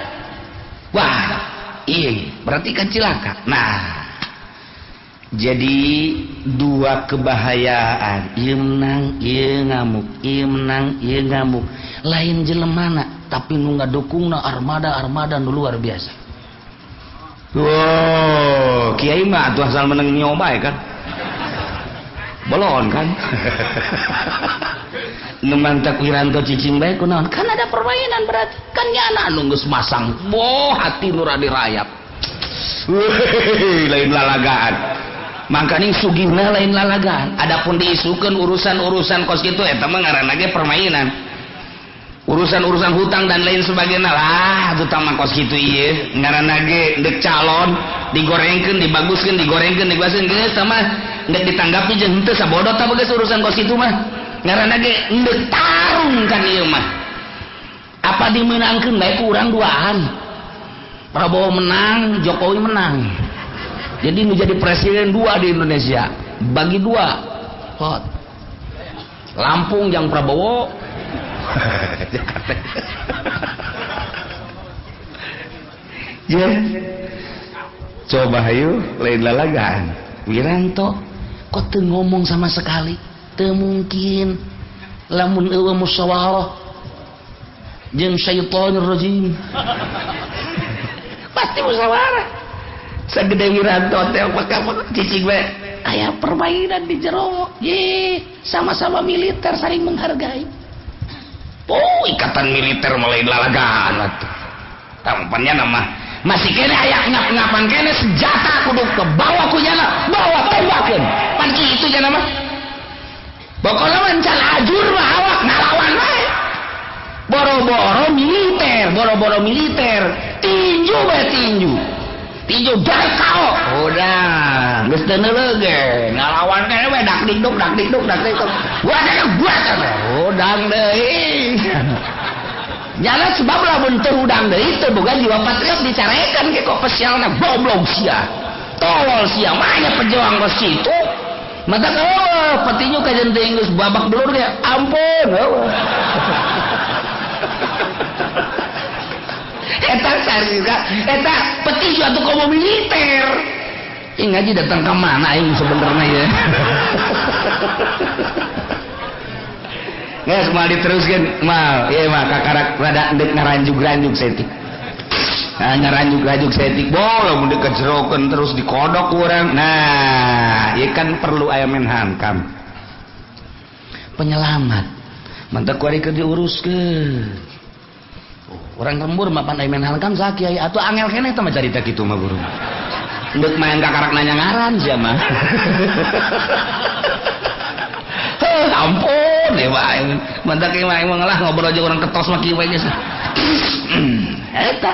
Wah, iya berarti kan cilaka. Nah, jadi dua kebahayaan, ieu menang, ieu ngamuk, ieu menang, ieu ngamuk. Lain jelemana, tapi nu ngadukungna armada-armada nu luar biasa. Wow, kiai mah atuh asal menang nyoba ya kan. Bolon kan. Nu mantak Wiranto cicing bae kunaon? Kan ada permainan berarti. Kan nyana anu geus masang. Boh hati nu radi rayap. Lain lalagaan. Mangkaning sugihna lain lalagaan. Adapun diisukeun urusan-urusan kos kitu eta mah ngaranna ge permainan. Urusan-urusan hutang dan lain sebagainya lah atuh mah kos kitu ieu ngaranna ge deuk calon digorengkeun dibaguskeun digorengkeun dibaguskeun geus mah deuk ditanggapi jeung henteu sabodo tah geus urusan kos kitu mah. Ngaranna ge endek tarung kan ieu mah. Apa dimenangkeun bae ku urang duaan. Prabowo menang, Jokowi menang. Jadi nu jadi presiden dua di Indonesia, bagi dua. Hot. Lampung yang Prabowo, Jakarta. Ya. Coba hayu lain lalagaan. Wiranto kok teu ngomong sama sekali. Teu mungkin lamun eueuh musyawarah jeung syaitonir rajim. Pasti musyawarah. Sagede Wiranto teh maka cicing we aya permainan di jero. Ye, sama-sama militer saling menghargai. Oh, ikatan militer mulai lalagaan atuh. Tampannya nama masih kene aya ngap-ngapan kene senjata kudu ke bawa ku nyana, bawa tembakeun. Pan kitu nya mah. Pokoknya mencal ajur mah awak ngalawan bae. Boro-boro militer, boro-boro militer, tinju bae tinju. Tinju darkao. Udah, geus teu neuleuh ge. Ngalawan kene we dak dikduk dak dikduk dak dikduk. Gua teh udang deui. Nyala sebab lamun teu udang deui teu boga jiwa patriot dicarekan ke kok pesialna goblok sia. Tolol sia, mah pejuang kos kitu. Mata oh, petinju kajian teh geus babak belur ge. Ampun. Oh. Eta sarira, eta petinju atuh komo militer. Ih ngaji datang ke mana aing sebenarnya ya. Geus moal diteruskeun mal. Ieu mah kakarak rada deuk ngaranjug-ranjug saeutik. Nah, ngaranjug-ranjug saeutik boh lamun dikejerokeun terus dikodok urang. Nah, ieu kan perlu aya Menhankam. Penyelamat. Mantak kuari keur diuruskeun. Orang lembur mah pan aya Menhankam saha kiai atuh angel keneh teh mah carita kitu mah guru. Deuk main kakarak nanya ngaran sia mah. Heuh ampun deui aing. Mantak ieu mah aing mah ngelah ngobrol jeung urang ketos mah kieu we geus. Eta.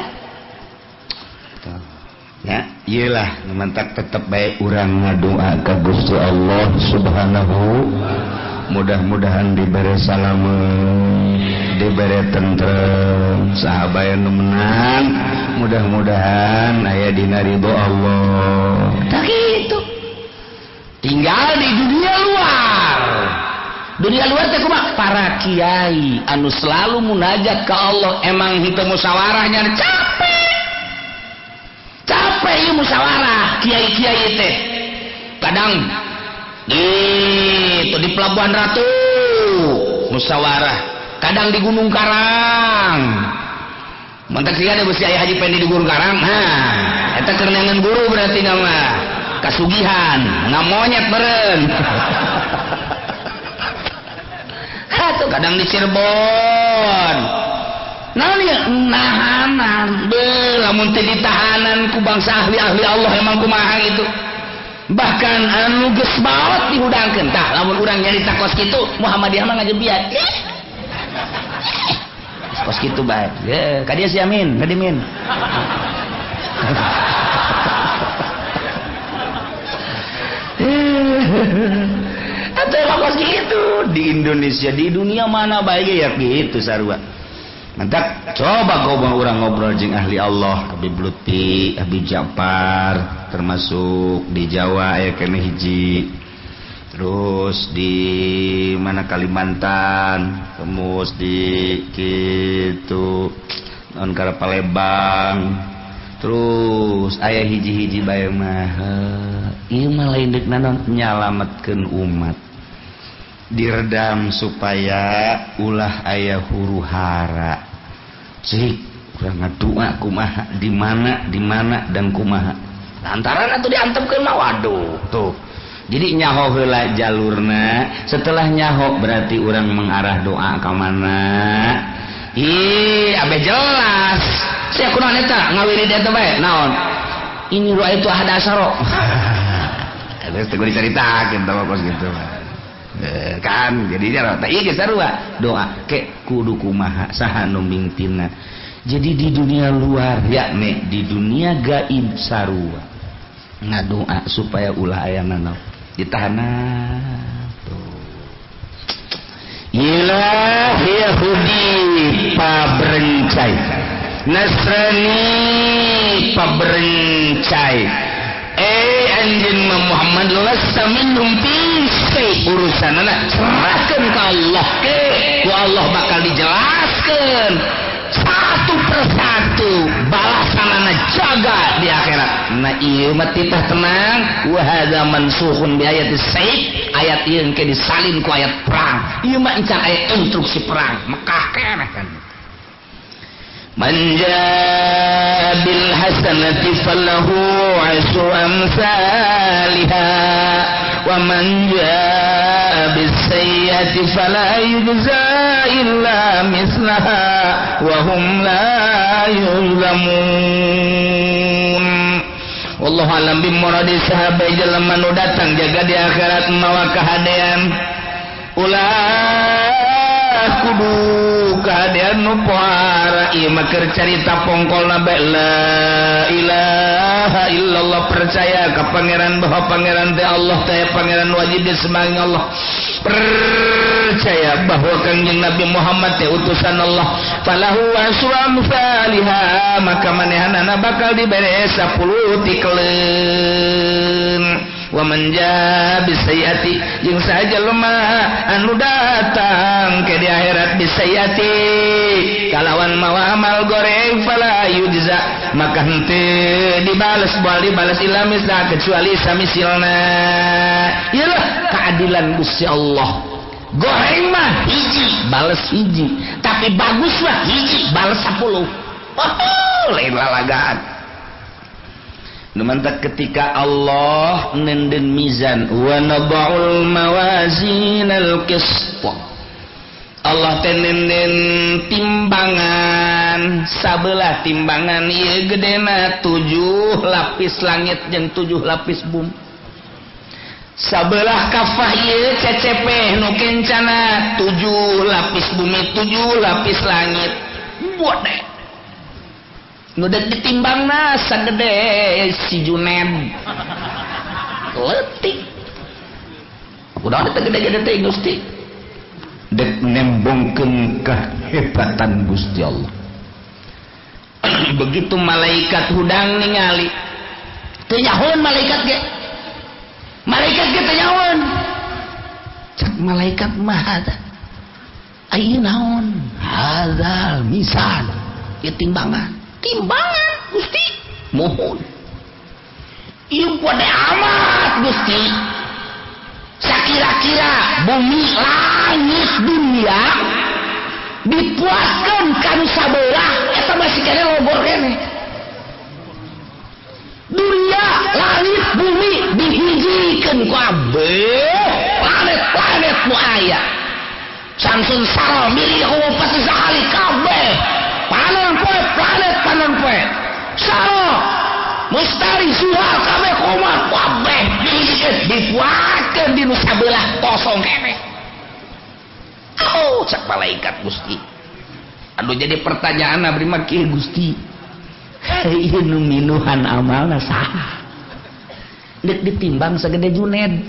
Ya, ieu lah mantak tetep bae urang ngadoa ka Gusti Allah Subhanahu. Mudah-mudahan diberi salamet, diberi tentrem, sahabat nu menang, mudah-mudahan aya dina ridho Allah. Tak gitu. Tinggal di dunia luar. Dunia luar teh kumaha? Para kiai anu selalu munajat ke Allah, emang henteu musyawarahnya capek. Capek ieu musyawarah kiai-kiai teh. Kadang gitu di Pelabuhan Ratu musyawarah, kadang di Gunung Karang. Mantak sih ada besi ayah Haji Pendi di Gunung Karang. Nah, eta keur neangan guru berarti nama kasugihan, ngamonyet meureun. Atuh kadang di Cirebon. Naon ieu nahanan, beuh lamun teu ditahanan ku bangsa ahli-ahli Allah emang kumaha gitu. Bahkan anu geus maot dihudangkeun. Tah lamun urang nyarita kos kitu Muhammadiyah mah ngajebiat. Kos kitu bae. Ye, ka dieu si Amin, ka dieu Min. Atuh emang kos kitu di Indonesia, di dunia mana bae ge ya kitu sarua. Mantap, coba kau orang ngobrol jeung ahli Allah, Habib Lutfi, Habib Ja'far, termasuk di Jawa aya keneh hiji. Terus di mana Kalimantan, terus di kitu non kana Palembang. Terus aya hiji-hiji bae mah. Ieu mah lain deuk naon nyalametkeun umat. Diredam supaya ulah aya huru hara. Cik, kurang ngadua kumaha, di mana dan kumaha. Lantaran atuh diantepkeun mah waduh tuh. Jadi nyaho heula jalurna, setelah nyaho berarti urang mengarah doa ka mana. Ih, abe jelas. Sia kunaon eta ngawirid eta bae naon? Ini doa itu ahad asaro. Geus teu dicaritakeun tah kos kitu. Kan jadinya rata iya geus sarua doa ke kudu kumaha saha nu mingtina. Jadi di dunia luar yakni di dunia gaib sarua ngadoa supaya ulah aya nanaon ditahanan tuh. Ilah Yahudi pabrencai, Nasrani pabrencai, anjeun Muhammad lasta minhum fi syai, urusanana serahkeun ka Allah ke ku Allah bakal dijelaskeun satu persatu balasanana jaga di akhirat. Nah ieu mah titah tenang, wa hadza mansukhun bi ayati saif, ayat ieu engke disalin ku ayat perang. Ieu mah encan aya instruksi perang Mekah keneh kan. Man jaa bil hasanati falahu asyru amsalha wa man jaa bis sayyi'ati fala yujza illa mislaha wa hum la yuzlamun. Wallahu alam bi muradi sahabat jelema nu datang jaga di akhirat mawa kahadean. Ulah kudu kahadean nu pohara ieu mah keur carita pongkolna bae la ilaha illallah, percaya ka pangeran bahwa pangeran teh Allah teh pangeran wajib disembahi Allah, percaya bahwa Kangjeng Nabi Muhammad teh utusan Allah, falahu asyru amsalha, maka manehanana bakal dibere 10 tikeleun. Wa man jaa bisayati jeung saha jelema anu datang ke di akhirat bisayati kalawan mawa amal goreng fala yujza maka henteu dibales boal dibales illa misla kecuali samisilna. Iyalah keadilan Gusti Allah. Goreng mah hiji bales hiji, tapi bagus mah hiji bales 10. Oh, lain lalagaan. Nu mantak ketika Allah nenden mizan wa nada'ul mawazinal qist. Allah teh nenden timbangan, sabelah timbangan ieu gedena 7 lapis langit jeung 7 lapis bumi. Sabelah kafah ieu CCP nu kencana 7 lapis bumi 7 lapis langit. Bode nu deuk ditimbangna sagede si Junen leutik. Udah teh gede-gede teh Gusti dek nembongkeun kehebatan Gusti Allah. Begitu malaikat hudang ningali teu nyahoeun malaikat ge. Malaikat kita nyawan cek malaikat mah ada ayeuna naon hadzal misal ieu timbangan timbangan Gusti mohon ieu pode amat Gusti sakira-kira bumi langit dunia dipuaskeun kanu sabelah eta masih kene logor kene. Dunia langit bumi dihijikeun ku kabeh planet-planet nu aya. Samsun saro milih pasti sahali kabeh. Panon poe planet panon poe. Saro mustari suhal kabeh komar kabeh dihijikeun dipuakeun di nu sabelah kosong keneh. Oh, cak malaikat Gusti. Aduh jadi pertanyaan abdi mah kieu Gusti. Ieu nu minuhan amalna saha? Deuk ditimbang sagede Juned.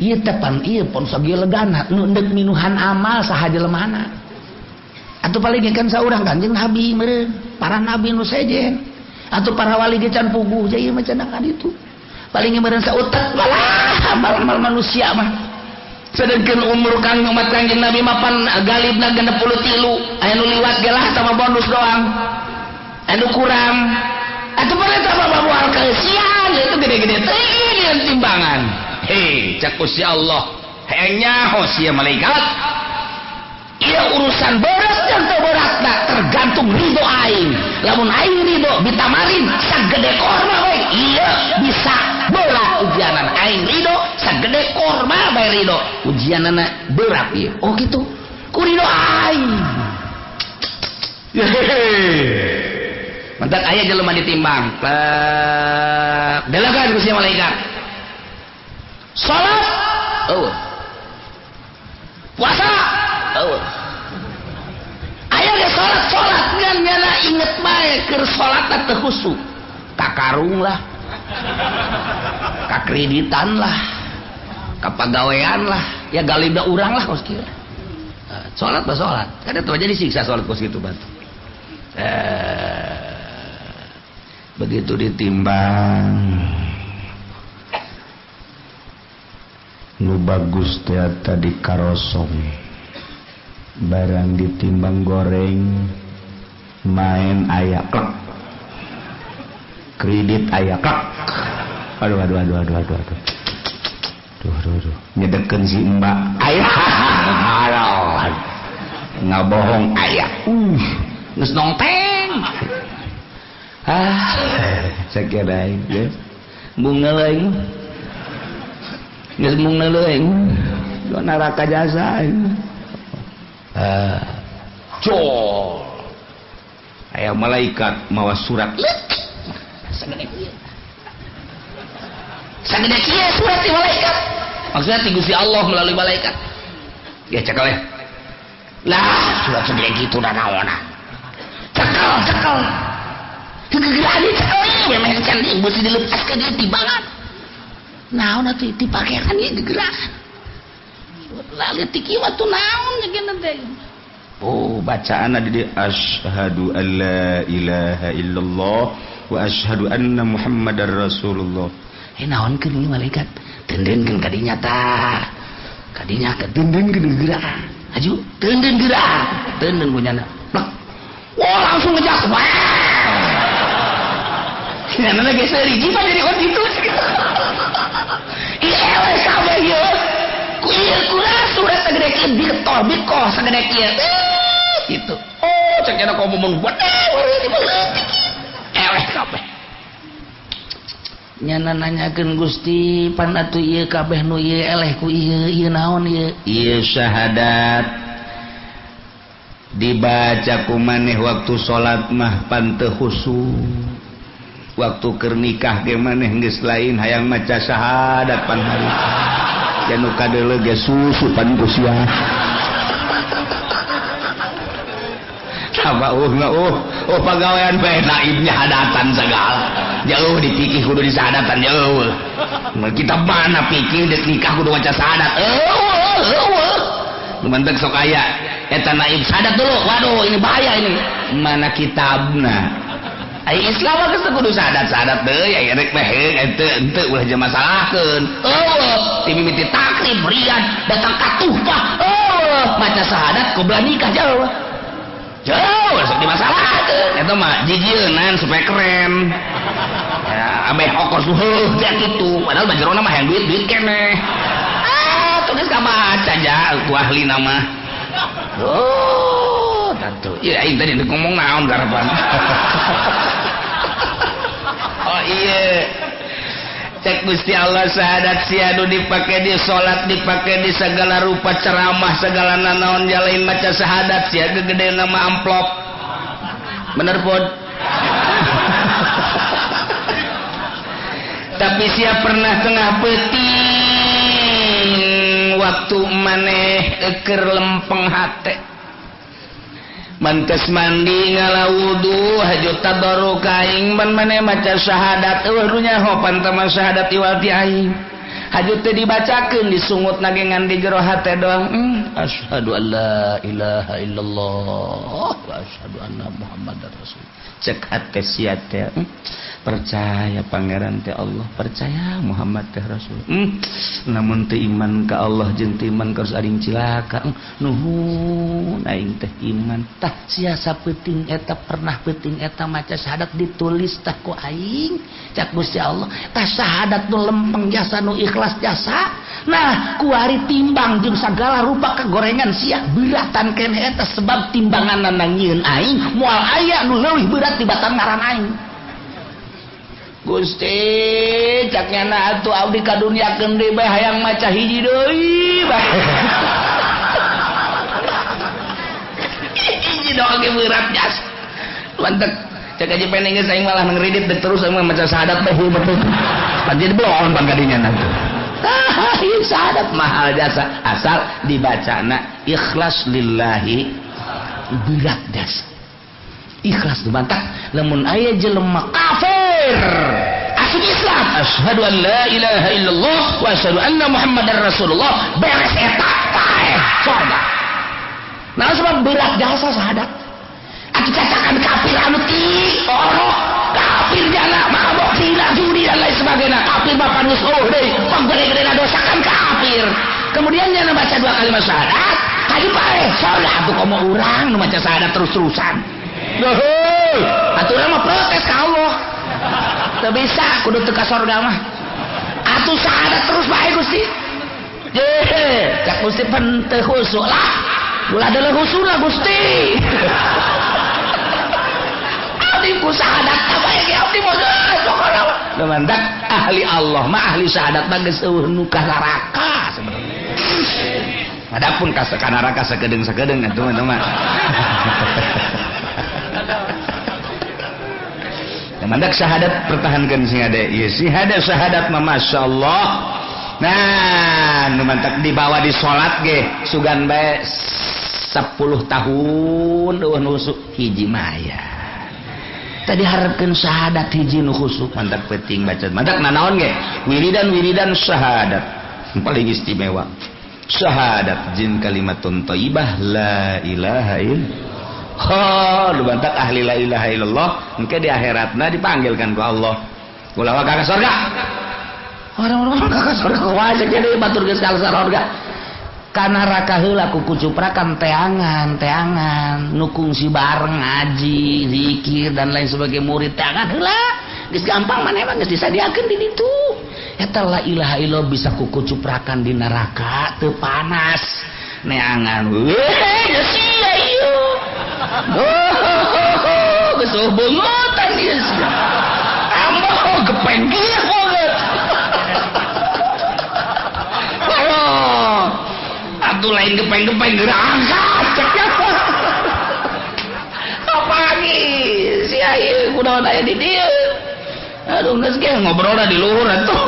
Ieu teh pan ieu pon sagieu legana nu deuk minuhan amal saha jelemana. Atuh paling kan saurang Kanjeng Nabi meureun, para nabi nu sejen. Atuh para wali ge can puguh ja ieu mah cenah ka ditu. Paling meureun sautek walah amal-amal manusia mah. Sedangkan umur kang umat Kanjeng Nabi mah pan galibna 63, aya nu liwat ge lah tama bonus doang. Anu kurang atau pada tambah babual kesian itu gede-gede teuing timbangan. Hei cak Gusti Allah hayang nyaho sia malaikat ieu urusan berat jeung teu beratna tergantung ridho aing. Lamun aing ridho bitamarin sagede korma we ieu bisa berat ujianan aing ridho sagede korma bae ridho ujianana berat ieu. Oh gitu ku ridho aing. Hehehe. Mantak aya jelema ditimbang. Delegan ku si malaikat. Salat eueuh. Puasa eueuh. Aya ge salat-salat ngan nyana inget bae keur salatna teu khusyuk. Kakarung lah. Kakreditan lah. Kapagawean lah. Ya galibna urang lah kos kieu. Salat mah salat. Kada teu aja disiksa salat kos kitu batu. Begitu ditimbang nu bagus teh tadi karosong barang ditimbang goreng main aya klek kredit aya klek aduh aduh aduh aduh aduh aduh duh duh duh nyedekeun si mbak aya ngabohong aya geus nongteng. Ah, sakira aing geus bunga aing. Geus bunga aing. Do neraka jasa aing. Ah, jol. Aya malaikat mawa surat. Sagede kieu. Sagede kieu surat ti malaikat. Maksudnya ti Gusti Allah melalui malaikat. Ya cekal ya. Lah, surat segede kitu da naonan. Cekal, cekal. Kegegeraan itu memang cantik mesti dilepaskan dia timbangan. Naon atuh dipakean ieu gegeran. Lalu tiki waktu naon jeung teh. Oh, bacaan di asyhadu alla ilaha illallah wa asyhadu anna muhammadar rasulullah. Naonkeun ieu malaikat tendeunkeun ka dinya tah kadinya ketendeunkeun geura aju tendeun geura tendeun kunyana plek wah langsung ngejak wah nyana geus seuri jiwa jadi on kitu ieu eleh kabeh ieu ku ieu kurang surat sagede kieu diketol bikoh sagede kieu gitu oh cek nyana komo mun eleh kabeh nyana nanyakeun Gusti pan atuh ieu kabeh nu ieu eleh ku ieu ieu naon ieu ieu syahadat dibaca ku maneh waktu salat mah pan teu khusyuk waktu keur nikah ge maneh geus lain hayang maca syahadat pan harita janu kadeuleu ge susu pan ku sia apa oh pagawean bae naibnya hadatan segala jauh dipikir kudu disahadatan jauh kita mana pikir dek nikah kudu maca sahadat eueuh mantek sok aya eta naib sahadat dulu waduh ini bahaya ini mana kitabna ai Islam mah geus kudu sahadat-sahadat deui aya rek meh henteu henteu ulah jeung masalahkeun eueuh ti mimiti takrib rian datang ka tuhfah eueuh maca sahadat qobla nikah jauh jauh sok dimasalahkeun eta mah jijieunan supaya keren ya ameh okos heuh teh kitu padahal mah jerona mah hayang duit-duit keneh ah tuh geus kabaca ja ku ahli nama oh tentu ieu aing tadi ngomong naon garapan oh iya cek Gusti Allah syahadat sia nu dipake di salat dipake di segala rupa ceramah segala nanaon jalain maca syahadat sia gegede nama amplop bener pod tapi sia pernah tengah peuting waktu maneh keur lempeng hate mantes mandi ngala wudu haju tadarruk aing ban maneh maca syahadat eueuh nu nyaho pantama syahadat iwal ti aing haju teh dibacakeun disungut nagengan di jero hate doang asyhadu an la ilaha illallah wa asyhadu anna muhammadar rasul cek hate sia teh percaya pangeran teh Allah percaya Muhammad teh rasul namun teh iman ka Allah jeung teh iman ka aring cilaka nuhun aing teh iman tah sia sapeuting eta pernah peuting eta maca syahadat ditulis tah ku aing cak Gusti Allah tah syahadat nu lempeng jasa nu ikhlas jasa nah kuari timbang jeung sagala rupa kagorengan sia beratan keneh eta sebab timbanganna nyieun aing moal aya nu leuwih berat tibatan ngaran aing Gusti cak nyana atuh abdi ka dunyakeun deui bae hayang maca hiji deui bae hiji doang ge berat jas mantep cak aja pengen geus aing malah ngridit deuk terus aing maca syahadat bae betul pan jadi belon pan kadinya nanti ah ieu syahadat mahal jasa asal dibacana ikhlas lillahi berat jasa ikhlas dibantah lamun aya jelema kafir asup Islam asyhadu an la ilaha illallah wa asyhadu anna muhammadar rasulullah beres eta paeh sorga nah sebab berat jasa syahadat atuh cacakan kafir anu ti orok kafir jana mabok zina judi dan lain sebagainya kafir bapak geus eueuh deui panggede-gedena dosa kan kafir kemudian nyana baca dua kalimat syahadat haji paeh sorga atuh komo urang nu maca syahadat terus-terusan duh, atuh urang mah protes ka Allah. Teu bisa kudu teu ka sorga mah. Atuh syahadat terus bae Gusti. Ye, cak Gusti pan teu khusyuk lah. Ulah deuleu khusyuk lah Gusti. Abdi ku syahadat bae ge abdi mah geus pokona mah. Nu mantak ahli Allah mah ahli syahadat mah geus eueuh nu ka neraka sebenarnya. Adapun ka neraka sakedeung-sakedeung atuh mah. Mandak syahadat pertahankan sing ade. Ieu syahadat syahadat mah masyaallah. Nah, nu mantak dibawa di salat ge sugan bae 10 tahun eueuh nu khusuk hiji mah aya. Tadi harapkeun syahadat hiji nu khusuk mantak penting baca. Mantak nanaon ge? Wiridan-wiridan syahadat paling istimewa. Syahadat jin kalimatun thayyibah la ilaha illallah. Oh, lu bantak ahli la ilaha illallah, engke di akhiratna dipanggilkan ku Allah. Ulah ka surga. Orang-orang ka surga wae jadi batur geus ka surga. Ka neraka heula ku kucuprakan teangan, teangan nu kungsi bareng ngaji, zikir dan lain sebagai murid teangan heula. Geus gampang maneh mah geus disadiakeun di ditu. Eta la ilaha illallah bisa ku kucuprakan di neraka teu panas. Neangan weh sia ieu. Oh, geus beungutan ieu sia. Ambo gepeng kieu banget. Oh. Atuh lain gepeng-gepeng geura angkat cek apa sia ieu kunaon aya di dieu. Aduh geus ge ngobrolna di luhur atuh.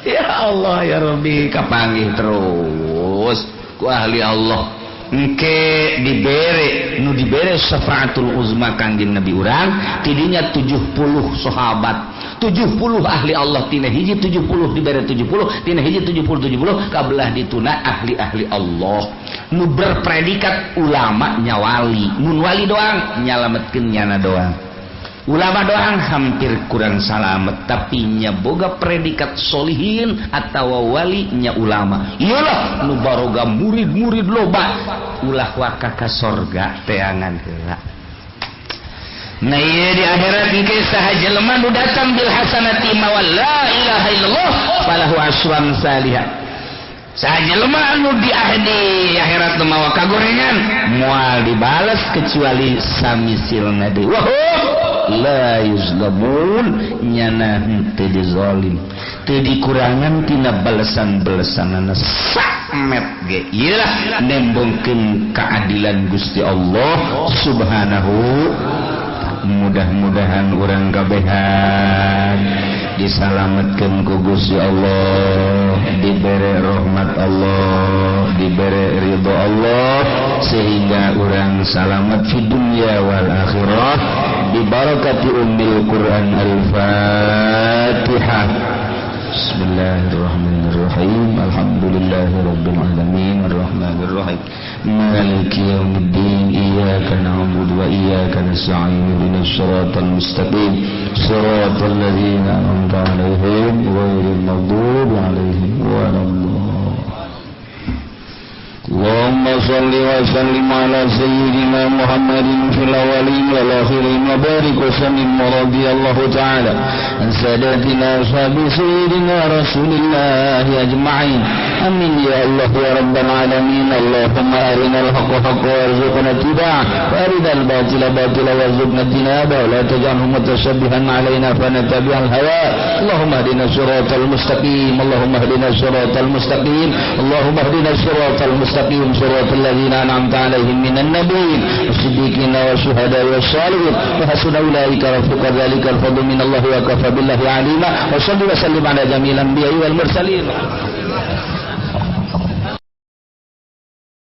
Ya Allah ya Rabbi kapanggih terus ku ahli Allah. Engke dibere nu dibere syafaatul uzma kangjeng Nabi urang tidinya 70 sahabat 70 ahli Allah tina hiji 70 dibere 70 tina hiji 70 70 kabelah dituna ahli-ahli Allah nu berpredikat ulama nya wali mun wali doang nyalametkeun nyana doang ulama doang hampir kurang salamet tapi nya boga predikat solihin atau wali nya ulama iyalah nu baroga murid-murid loba ulah waka ka sorga teangan heula. Nah ieu di akhirat engke saha jelema nu datang bil hasanati mawa la ilaha illallah falahu aswan salihah. Saha jelema anu di akhirat nu mawa kagorengan moal dibales kecuali samisilna deui. Wah la yuzlamun nyana henteu dizalim teu dikurangan tina balesan-balesanana samet ge ieu lah nembongkeun keadilan Gusti Allah subhanahu. Mudah-mudahan urang kabehan disalametkeun ku Gusti Allah, dibere rahmat Allah, dibere ridho Allah sehingga urang salamet di dunia wal akhirah bi barakati ummil Quran. Al-Fatihah. Bismillahirrahmanirrahim. Alhamdulillahirabbil alamin arrahmanirrahim maliki yaumiddin iyyaka na'budu wa iyyaka nasta'in ihdinas siratal mustaqim siratal ladzina an'amta 'alaihim ghairil maghdubi 'alaihim waladdallin. Allahumma salli wa sallim ala sayyidina Muhammadin fil awwalin wal akhirin wa barik wa sallim wa radiyallahu ta'ala an sadatina ashabi sayyidina Rasulillahi ajma'in. Amin ya Allah ya rabbal alamin. Allahumma arinal haqqa haqqan warzuqna ittiba'ah wa arinal batila batila warzuqna ijtinabah wa la taj'alhu mutashabbihan 'alaina fanatabi'al hawa. Allahumma ihdina siratal mustaqim. Allahumma ihdina siratal mustaqim. Allahumma ihdina siratal mustaqim صراط الذين أنعمت عليهم من النبيين والصديقين والشهداء والصالحين وحسن أولئك رفيقا ذلك الفضل من الله وكفى بالله عليما. وصل وسلم على جميع الأنبياء والمرسلين.